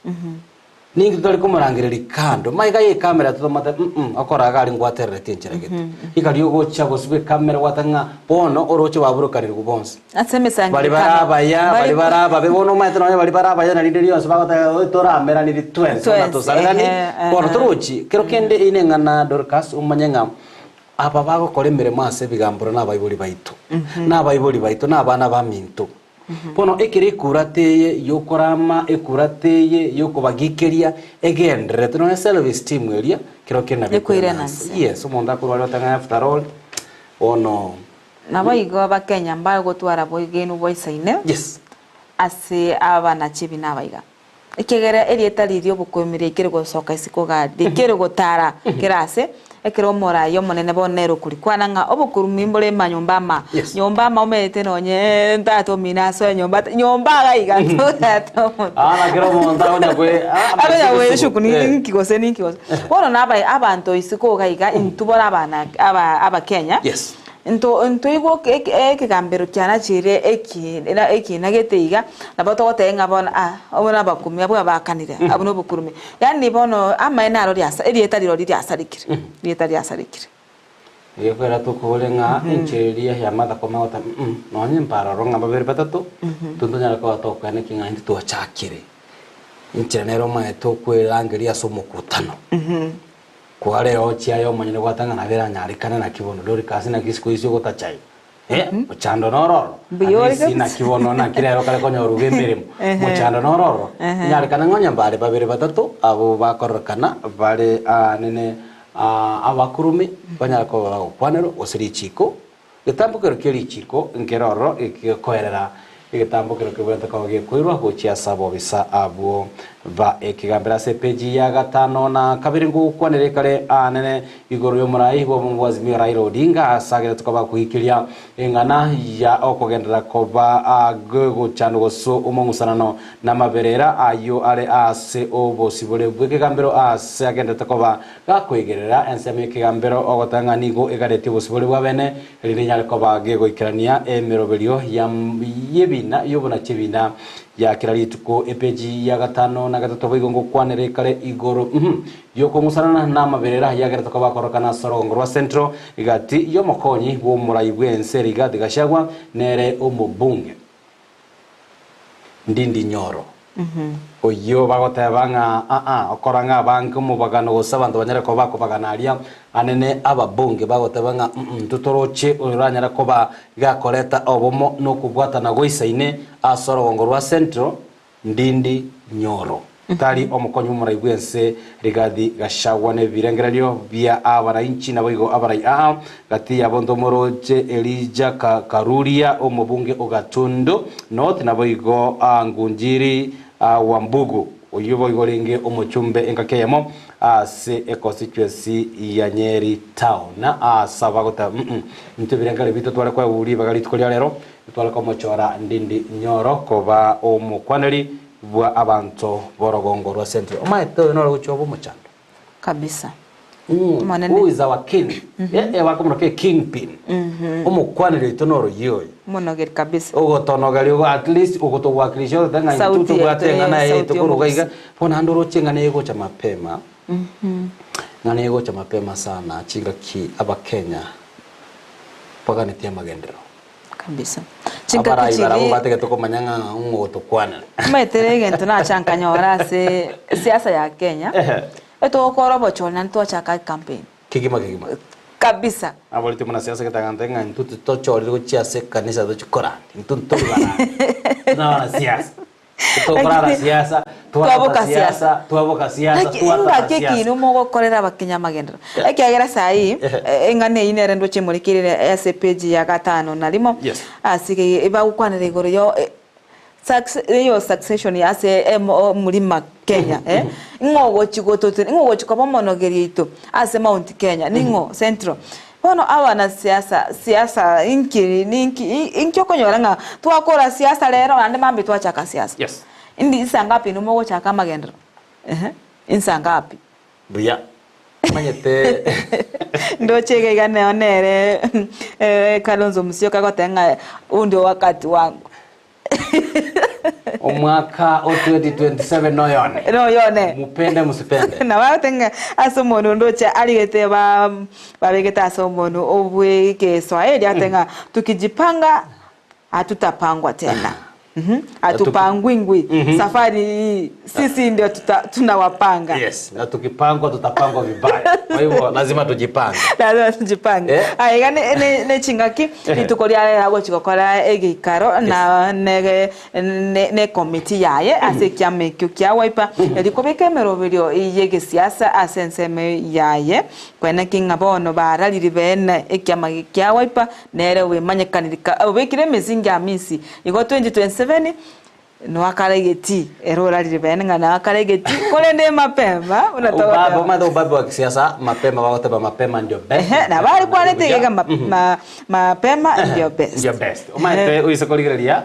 ninki totari komorangereria kando? Magega y'ekamera totomate mm okora iga aria ngwatereretie enchera gete. Rika riogocha gosibwa ekamera gwateba ng'a bono oroche baburukanirwe bonsi. Ase Baria emesangererekano bare abaya, mbari baria bare ababe, bono omanyete nonye baria bare abaya na rinde rionsi bagoteba "Oi, torameraniri twensi buna Twensi, tosarerani." ehe, Bono ehe. torochi, kero kende eyio neng'ana Dorcas, omanye ng'a aba bagokora emeremo ase ebigambero nabaibori baito, nabaibori baito, na abana baminto. Bono ekero ekurata eye yokorama, ekurata eye yokobagikeria egendererete nonye self esteem eria, kero kende nabo Ekoirana ekoirana nse. nse. Yes, omonto akorwa aria oteba ng'a after all, bono Naboigo Abakenya mbae gotwara boigenwa bwaisaine Yes. ase abanachibi na abaiga, ekiagera erieta riria obokuemi riaikire gosoka isiko iga riaikire gotara kera ase, ekero omoraia omonene bono nere okorikwana ng'a obokurumi mbore manyomba ama, Yes. nyomba ama omanyete nonye tata omino asoe nyomba ata nyomba iga iga tata omonto. Ah, na kera omonto akonya kwe ah, Akonya goeshuku Eh. ninki gose ninki gose. Bono naba abanto isiko iga iga intwe bore abana aba abakenya. Yes. Nto ntoigwe oke eke ekegambero kianachire eki na ekina gete iga, nabo togoteba ng'a bono ah, abwo nabakumia abwo abakanire, abwo na obokurume. Yaani bono amaene aro riasa erieta rirorio riasarekire, erieta riasarekire. Egekwera tokobore ng'a enchera eria ya Martha Koome agoteba mm nonye mbaroro ng'a babere batato, intwe ntonyare koba tokoena eki ng'a intwe twachakire. Enchera nere omanyete okwerangeria ase omokutano. Kwareo chiaye omonyene gwateba ng'a nabo eranyarekane naki bono Dorikasi naki isiko isi ogotachayo eh mochando nororo Mbuya ore Hamisi kabisa. naki bono naki rero kare konyorwa iga emeremo Ehe. mochando nororo Ehe. enyarekane ng'a onye mbare babere batato abwo bakororekana bare nene abakurumi banyare koba bagokwanerwa gose richiko Getambo kero kie richiko nkere ororo gekoerera Egetambo kero kebwenerete koba gekoirwa gochia ase abobisa abwo ba ekegambero. Ase epeji ya gatano na kabere ngokwanera ekare aanene igoro y'omorai bw'obomo bwa Azimio Raila Odinga ase agerete koba akoikiria eng'ana ya okogenderera koba gegochandwa gose omong'usanano namaberera ayio are ase obosibore bw'ekegambero ase agenderete koba gakoigerera ensemo y'ekegambero ogoteba ng'a nigo egaretie obosibore bw'abene Erinde inyare koba gegoikerania emeroberio y'ebina y'obonachi ebina ya kera rituko. Epeji ya gatano na gatato boigo ngokwanera ekare igoro y'okong'usanana namaberera yagerete koba akorokana ase orogongo rwa Central gati y'omokonyi bw'omorai bw'ense Rigathi Gachagua nere omobunge. Ndindi Nyoro, oyio bagoteba ng'a aa okora ng'a abange omobagano gose abanto banyare koba bakobagana aria anene ababunge bagoteba ng'a mm intwe toroche oyo oranyare koba gakoreta obomo na okobwatana goisaine ase orogongo rwa Central Ndindi Nyoro. Tari omokonyi bw'omorai bw'ense Rigathi Gachagua nebirengererio bia abanainchi naboigo abarai aa gati yabo ntomoroche Elijah Karuria omobunge o Gatundu North naboigo Ngunjiri Wambugu oyio boigo orenge omochumbe engaki eyemo ase econstituency ya Nyeri Town ase abagoteba mm intwe ebirengererio bito tware koegwa ribaga rituko ria rero tware komochora Ndindi Nyoro koba omokwaneri bwa abanto b'orogongo rwa Central. Omaete oyo noro gochia obe omochando. Kabisa. Omonene. Who is our king? Eh, eh, bakomoroka e kingpin. Omokwaneri oito noro oyio oyo. Omonogeri kabisa. Ogotonogeria ogo at least ogotogwakirisha otete ng'a intwe Sauti tobwate yaito, eng'ana eh, yaito sauti koruga iga. y'omogusii. Bono naende oroche eng'ana egocha mapema. Eng'ana egocha mapema sana chingaki abakenya baganetie amagenderero. Kabisa. Abarai Chingaki barabwo chiria bategete komanya ng'a ng'o ogotokwanera. Omanyete egento nacha nkanyora ase esiasa ya Kenya, Ehe. etogokora obochori naende twachaka ecampaign. Kegima kegima. Kabisa. Naboretie omonasiasa gete agantebia ng'a intwe titochorire gochia ase ekanisa tochie koranda, intwe ntori barandi, intwe nabanasiasa. Tokorara Lakini siasa, twarota twaboka siasa, siasa. twaboka siasa, Naki twatara ingaki siasa. ekiina mogokorera abakenya amagenderero. Ekiagera saii, eng'ana eyio nere ndoche emorekereire ase epage ya gatano na rimo, Yes. ase iga bagokwanera igoro yo eyo succession ase omorima Kenya eh, ng'o ogochi gotote ng'o ogochi koba omonogeri oito ase Mount Kenya, ning'o Central. Bono abanasiasa siasa inki ninki inki okonyora ng'a twakora siasa rero naende mambia twachaka siasa. Yes. Indi insa ngapi inwe mogochaka amagenderero? Ehe, insa ngapi? Buya. Omanyete. Ndoche iga iga neo nere Kalonzo Musyoka agoteba ng'a huu ndio wakati wangu. Omwaka o 2027 noyone. Noyone. Mupende musipende. Nabo agote ng'a ase omonwe onde oche arigete ba babegete ase omonwe obwe ekeswahili agote ng'a tukijipanga hatutapangwa tena. Hatupangwingwi safari hii sisi ndio tuta, tunawapanga. Yes, na tukipangwa tutapangwa vibaya. Kwa hivyo lazima tujipange. Lazima tujipange. Eh. Aye iga ne- ne- ne chingaki rituko ria rero agochi gokora egeikaro na nege ne ne committee yaye ase ekiama ekio kia Wiper eri kobeka emeroberio y'egesiasa ase ensemo yaye kweneki ng'a bono barariri bene ekiama kia Wiper nere oemanyekaniri ka obekire emisingi amisi igo 2027 Noakare egetii, ere orarire bene ng'a noakare egetii, korende mapema, buna Ubabe, togoteba. omanyete ubabe wa kisiasa, mapema bagoteba mapema ndio best. Ehe, nabo arikwanete iga ma- Mhm. ma- mapema ndio best. Ndio best. Omanyete oise korigereria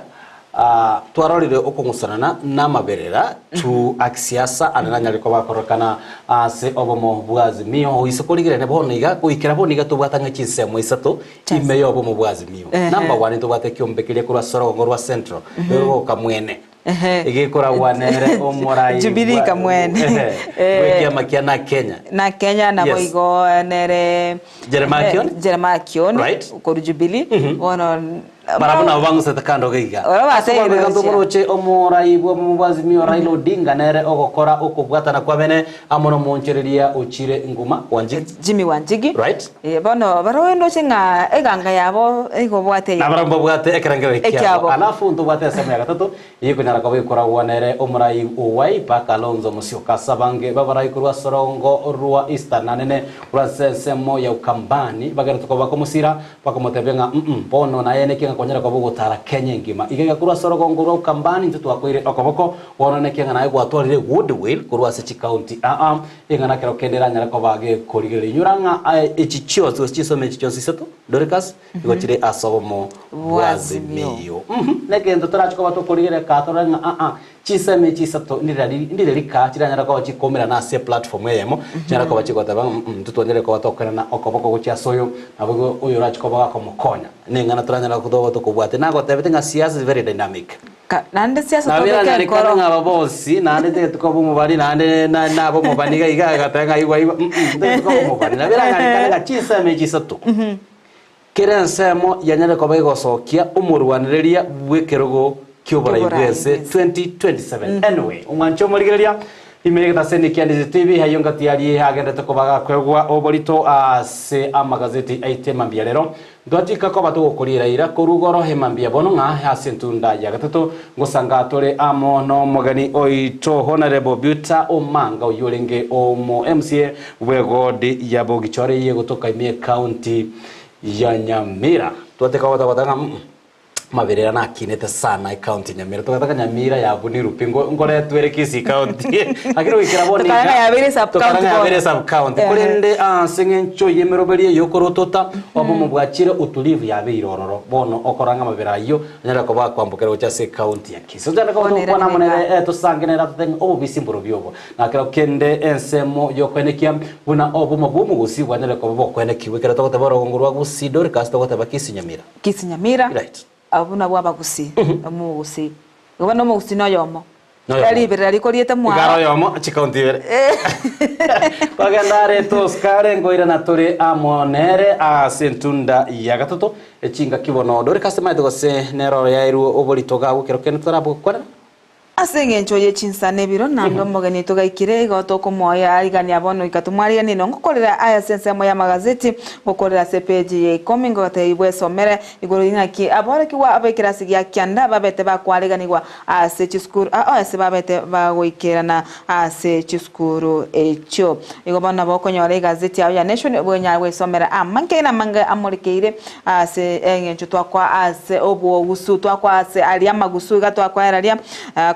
ah, twarorire okong'usanana namaberera tu akisiasa ande nanyare koba akorokana ase obomo bwa Azimio oise korigereria bono iga goikera bono iga tobwate ang'e chinsemo isato Ime y'obomo bwa Azimio. Ehe. Number one ntobwate ekiombe keria korwa ase orogongo rwa Central, rogoka mwene. Ehe. Egekoragwa nere omorai Jubilee bwa- kamwene. Ehe. Eh. Bw'ekiama kia na Kenya. Na Kenya nabo Yes. igo nere Jeremiah Kioni? Jeremiah Kioni Right. korwa Jubilee bono Barabwo nabo bang'usete kando gaiga. Oro Ase bateire okobeka gochia. ntoboroche omorai bw'obomo bwa Azimio Raila Odinga nere ogokora okobwatana kw'abene amo nomoonchoreria ochire nguma Wanjigi. Jimmy Wanjigi. Right. Eh, bono barobwo ndoche ng'a eganga yabo igo obwate Na barabwo mbabwate ekerengerero ekiabo. Ekiabo. Alafu ntobwate ensemo ya gatato eyekonyara koba ekoragwa nere omorai o Wiper Kalonzo Musyoka ase abange b'abarai korwa ase orongo rwa Eastern anene korwa ase ensemo ya Ukambani bagerete koba bakomosira bakomotebia ng'a mm bono naye naki ng'a kwanyare koba ogotara Kenya engima. Iga iga korwa ase orogongo rwa Ukambani intwe twakoire okoboko, bono naki ng'a naye gwatwarire goodwill korwa ase chikaunti aa, ing'ana kero kende eranyare koba gekorigereria. Inyora ng'a echi chionsi gose chinsemo echi chionsi isato, Dorcas, nigo chire ase obomo bw'Azimio. Negento torache koba tokorigereria kaa torore ng'a aa, Chinsemo echi isato ndire rika chiranyare koba chikoumerana ase eplatform eyemo, chinyare koba chigoteba ng'a mm intwe twanyarire koba tokoenana okoboko gochia ase oyo, naboigo oyo orache koba gakomokonya. Neng'ana toranyare koba tokobwatia. Nagotebete ng'a siasa is very dynamic. Ka naende siasa Nabo tobeke eranyarekane enkoro. ng'a aba bonsi naende tete koba omobani naende na nabe omobani iga iga agateba ng'a igwa igwa mm tete koba omobani. Nabo eranyarekane ng'a chinsemo echi isato, Kera ensemo yanyare koba egosokia omorwanereria bw'ekerogo ki'oborai bw'ense 2027. Anyway, omwanche omorigereria, ime y'egetaseni kia Ndizi TV ayio ngati aria agenderete koba gakoegwa oborito ase amagazeti aito emambia rero. Ntwatika koba togokoriera ira korwa igoro emambia bono ng'a ase entunda ya gatato ngosanga tore amo nomogeni oito Honourable Beauta Omanga oyio orenge omo MCA bw'egodi ya Bogichore eye egotoka ime ecounty ya Nyamira. Twateka goteba ng'a mm maberera nakinete sana ecounty ya Nyamira. Togataka Nyamira yabunirwe pi ngo ngoretwe ere Kisii county. Lakini goikera bono Tokara ng'a iga yabeire sub tokara county ng'a yabeire bono. sub county. Ehe. Korende ase eng'encho y'emeroberi eye okorotota obomo bwachire utulivu yabeire ororo. Bono okorora ng'a amabera ayio anyare koba akwambokera gochia ase ecounty ya Kisii. Tochande koba Bono ere togokwana amo nere niga. eh tosange nere atotebie ng'a obobisi mborobio obo. Na kero kende ensemo y'okoenekia buna obomo bw'omogusi bwanyare koba bokoenekigwa ekero togoteba orogongo rwa Gusii Dorcas togoteba Kisii Nyamira. Kisii Nyamira, Right. abwo nabwo abagusii, omogusii. Igo bono omogusii noyomo. Noyomo. Riberera rikoriete Iga mwao. are oyomo chikaunti ibere. Twagenda are tosikare nkoirana tore amo nere ase entunda ya gatato echingaki bono Dorcas maete gose nere oyairwe oborito gagwo kero kende totarabokwanera. Ase engencho ye chinsa na ebiro, naende omogeni togaikire, igo tokomoa arigania bono goika tomwariganie nogokorera aya ase ensemo y'amagazeti, ngokorera ase epeji ya ikomi, ngogotebi bwesomere igoro ing'aki aborokigwa ab'ekerasi gia kianda babete bakwariganigwa ase chisukuru ao ase babete bagoikerana ase chisukuru echio. Igo bono nabo okonyora egazeti yao ya Nation bwenyare gwesomera amange namange amorekeire Ase engencho twakoa ase obogusu, twakoa ase aria amagusu, iga twakoera aria,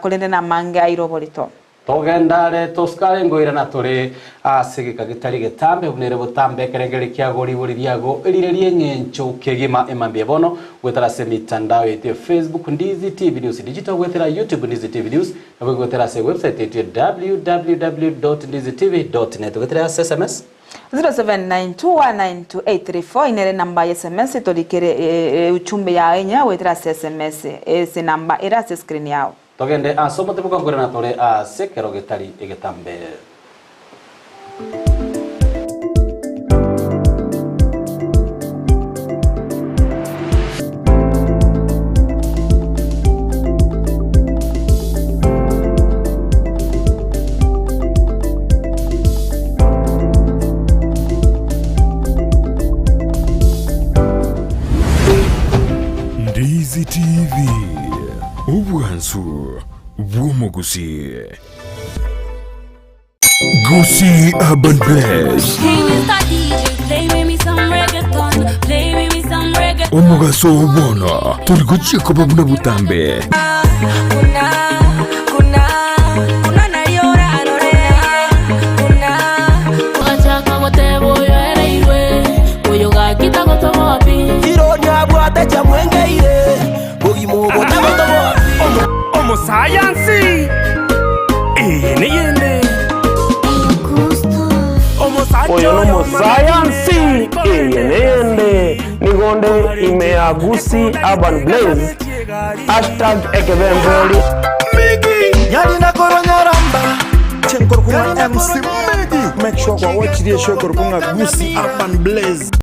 korende namange aire oborito. Togenda are tosikare ngoirana tore ase egeka getari getambe buna ere botambe ekerengererio kiago ribori riago rire ri'eng'encho kegima emambia bono goetera ase emitandao yaito ya Facebook Ndizi TV News Digital goetera YouTube Ndizi TV News naboigo goetera ase ewebsite yaito ya www.ndizitv.net goetera ase sms 0792192834 inere enamba ya sms torikere ujumbe yao enye goetera ase sms ase enamba ere ase escreen yao. Togende ase omote bw'okonkwerana tore ase ekero getari egetambe. Ndizi TV, obwansu bw'omogusii. Gusii Urban Blaze, omogaso oo bono tori gochia koba buna botambe. Omosayansi, eye neyende. Oyo nomosayansi, eye neyende. Nigo nde ime ya Gusii Urban Blaze, hashtag ekebembori. Chenkorokwa MC Miggy. Make sure kwa watch the show korokwa Gusii Urban Blaze.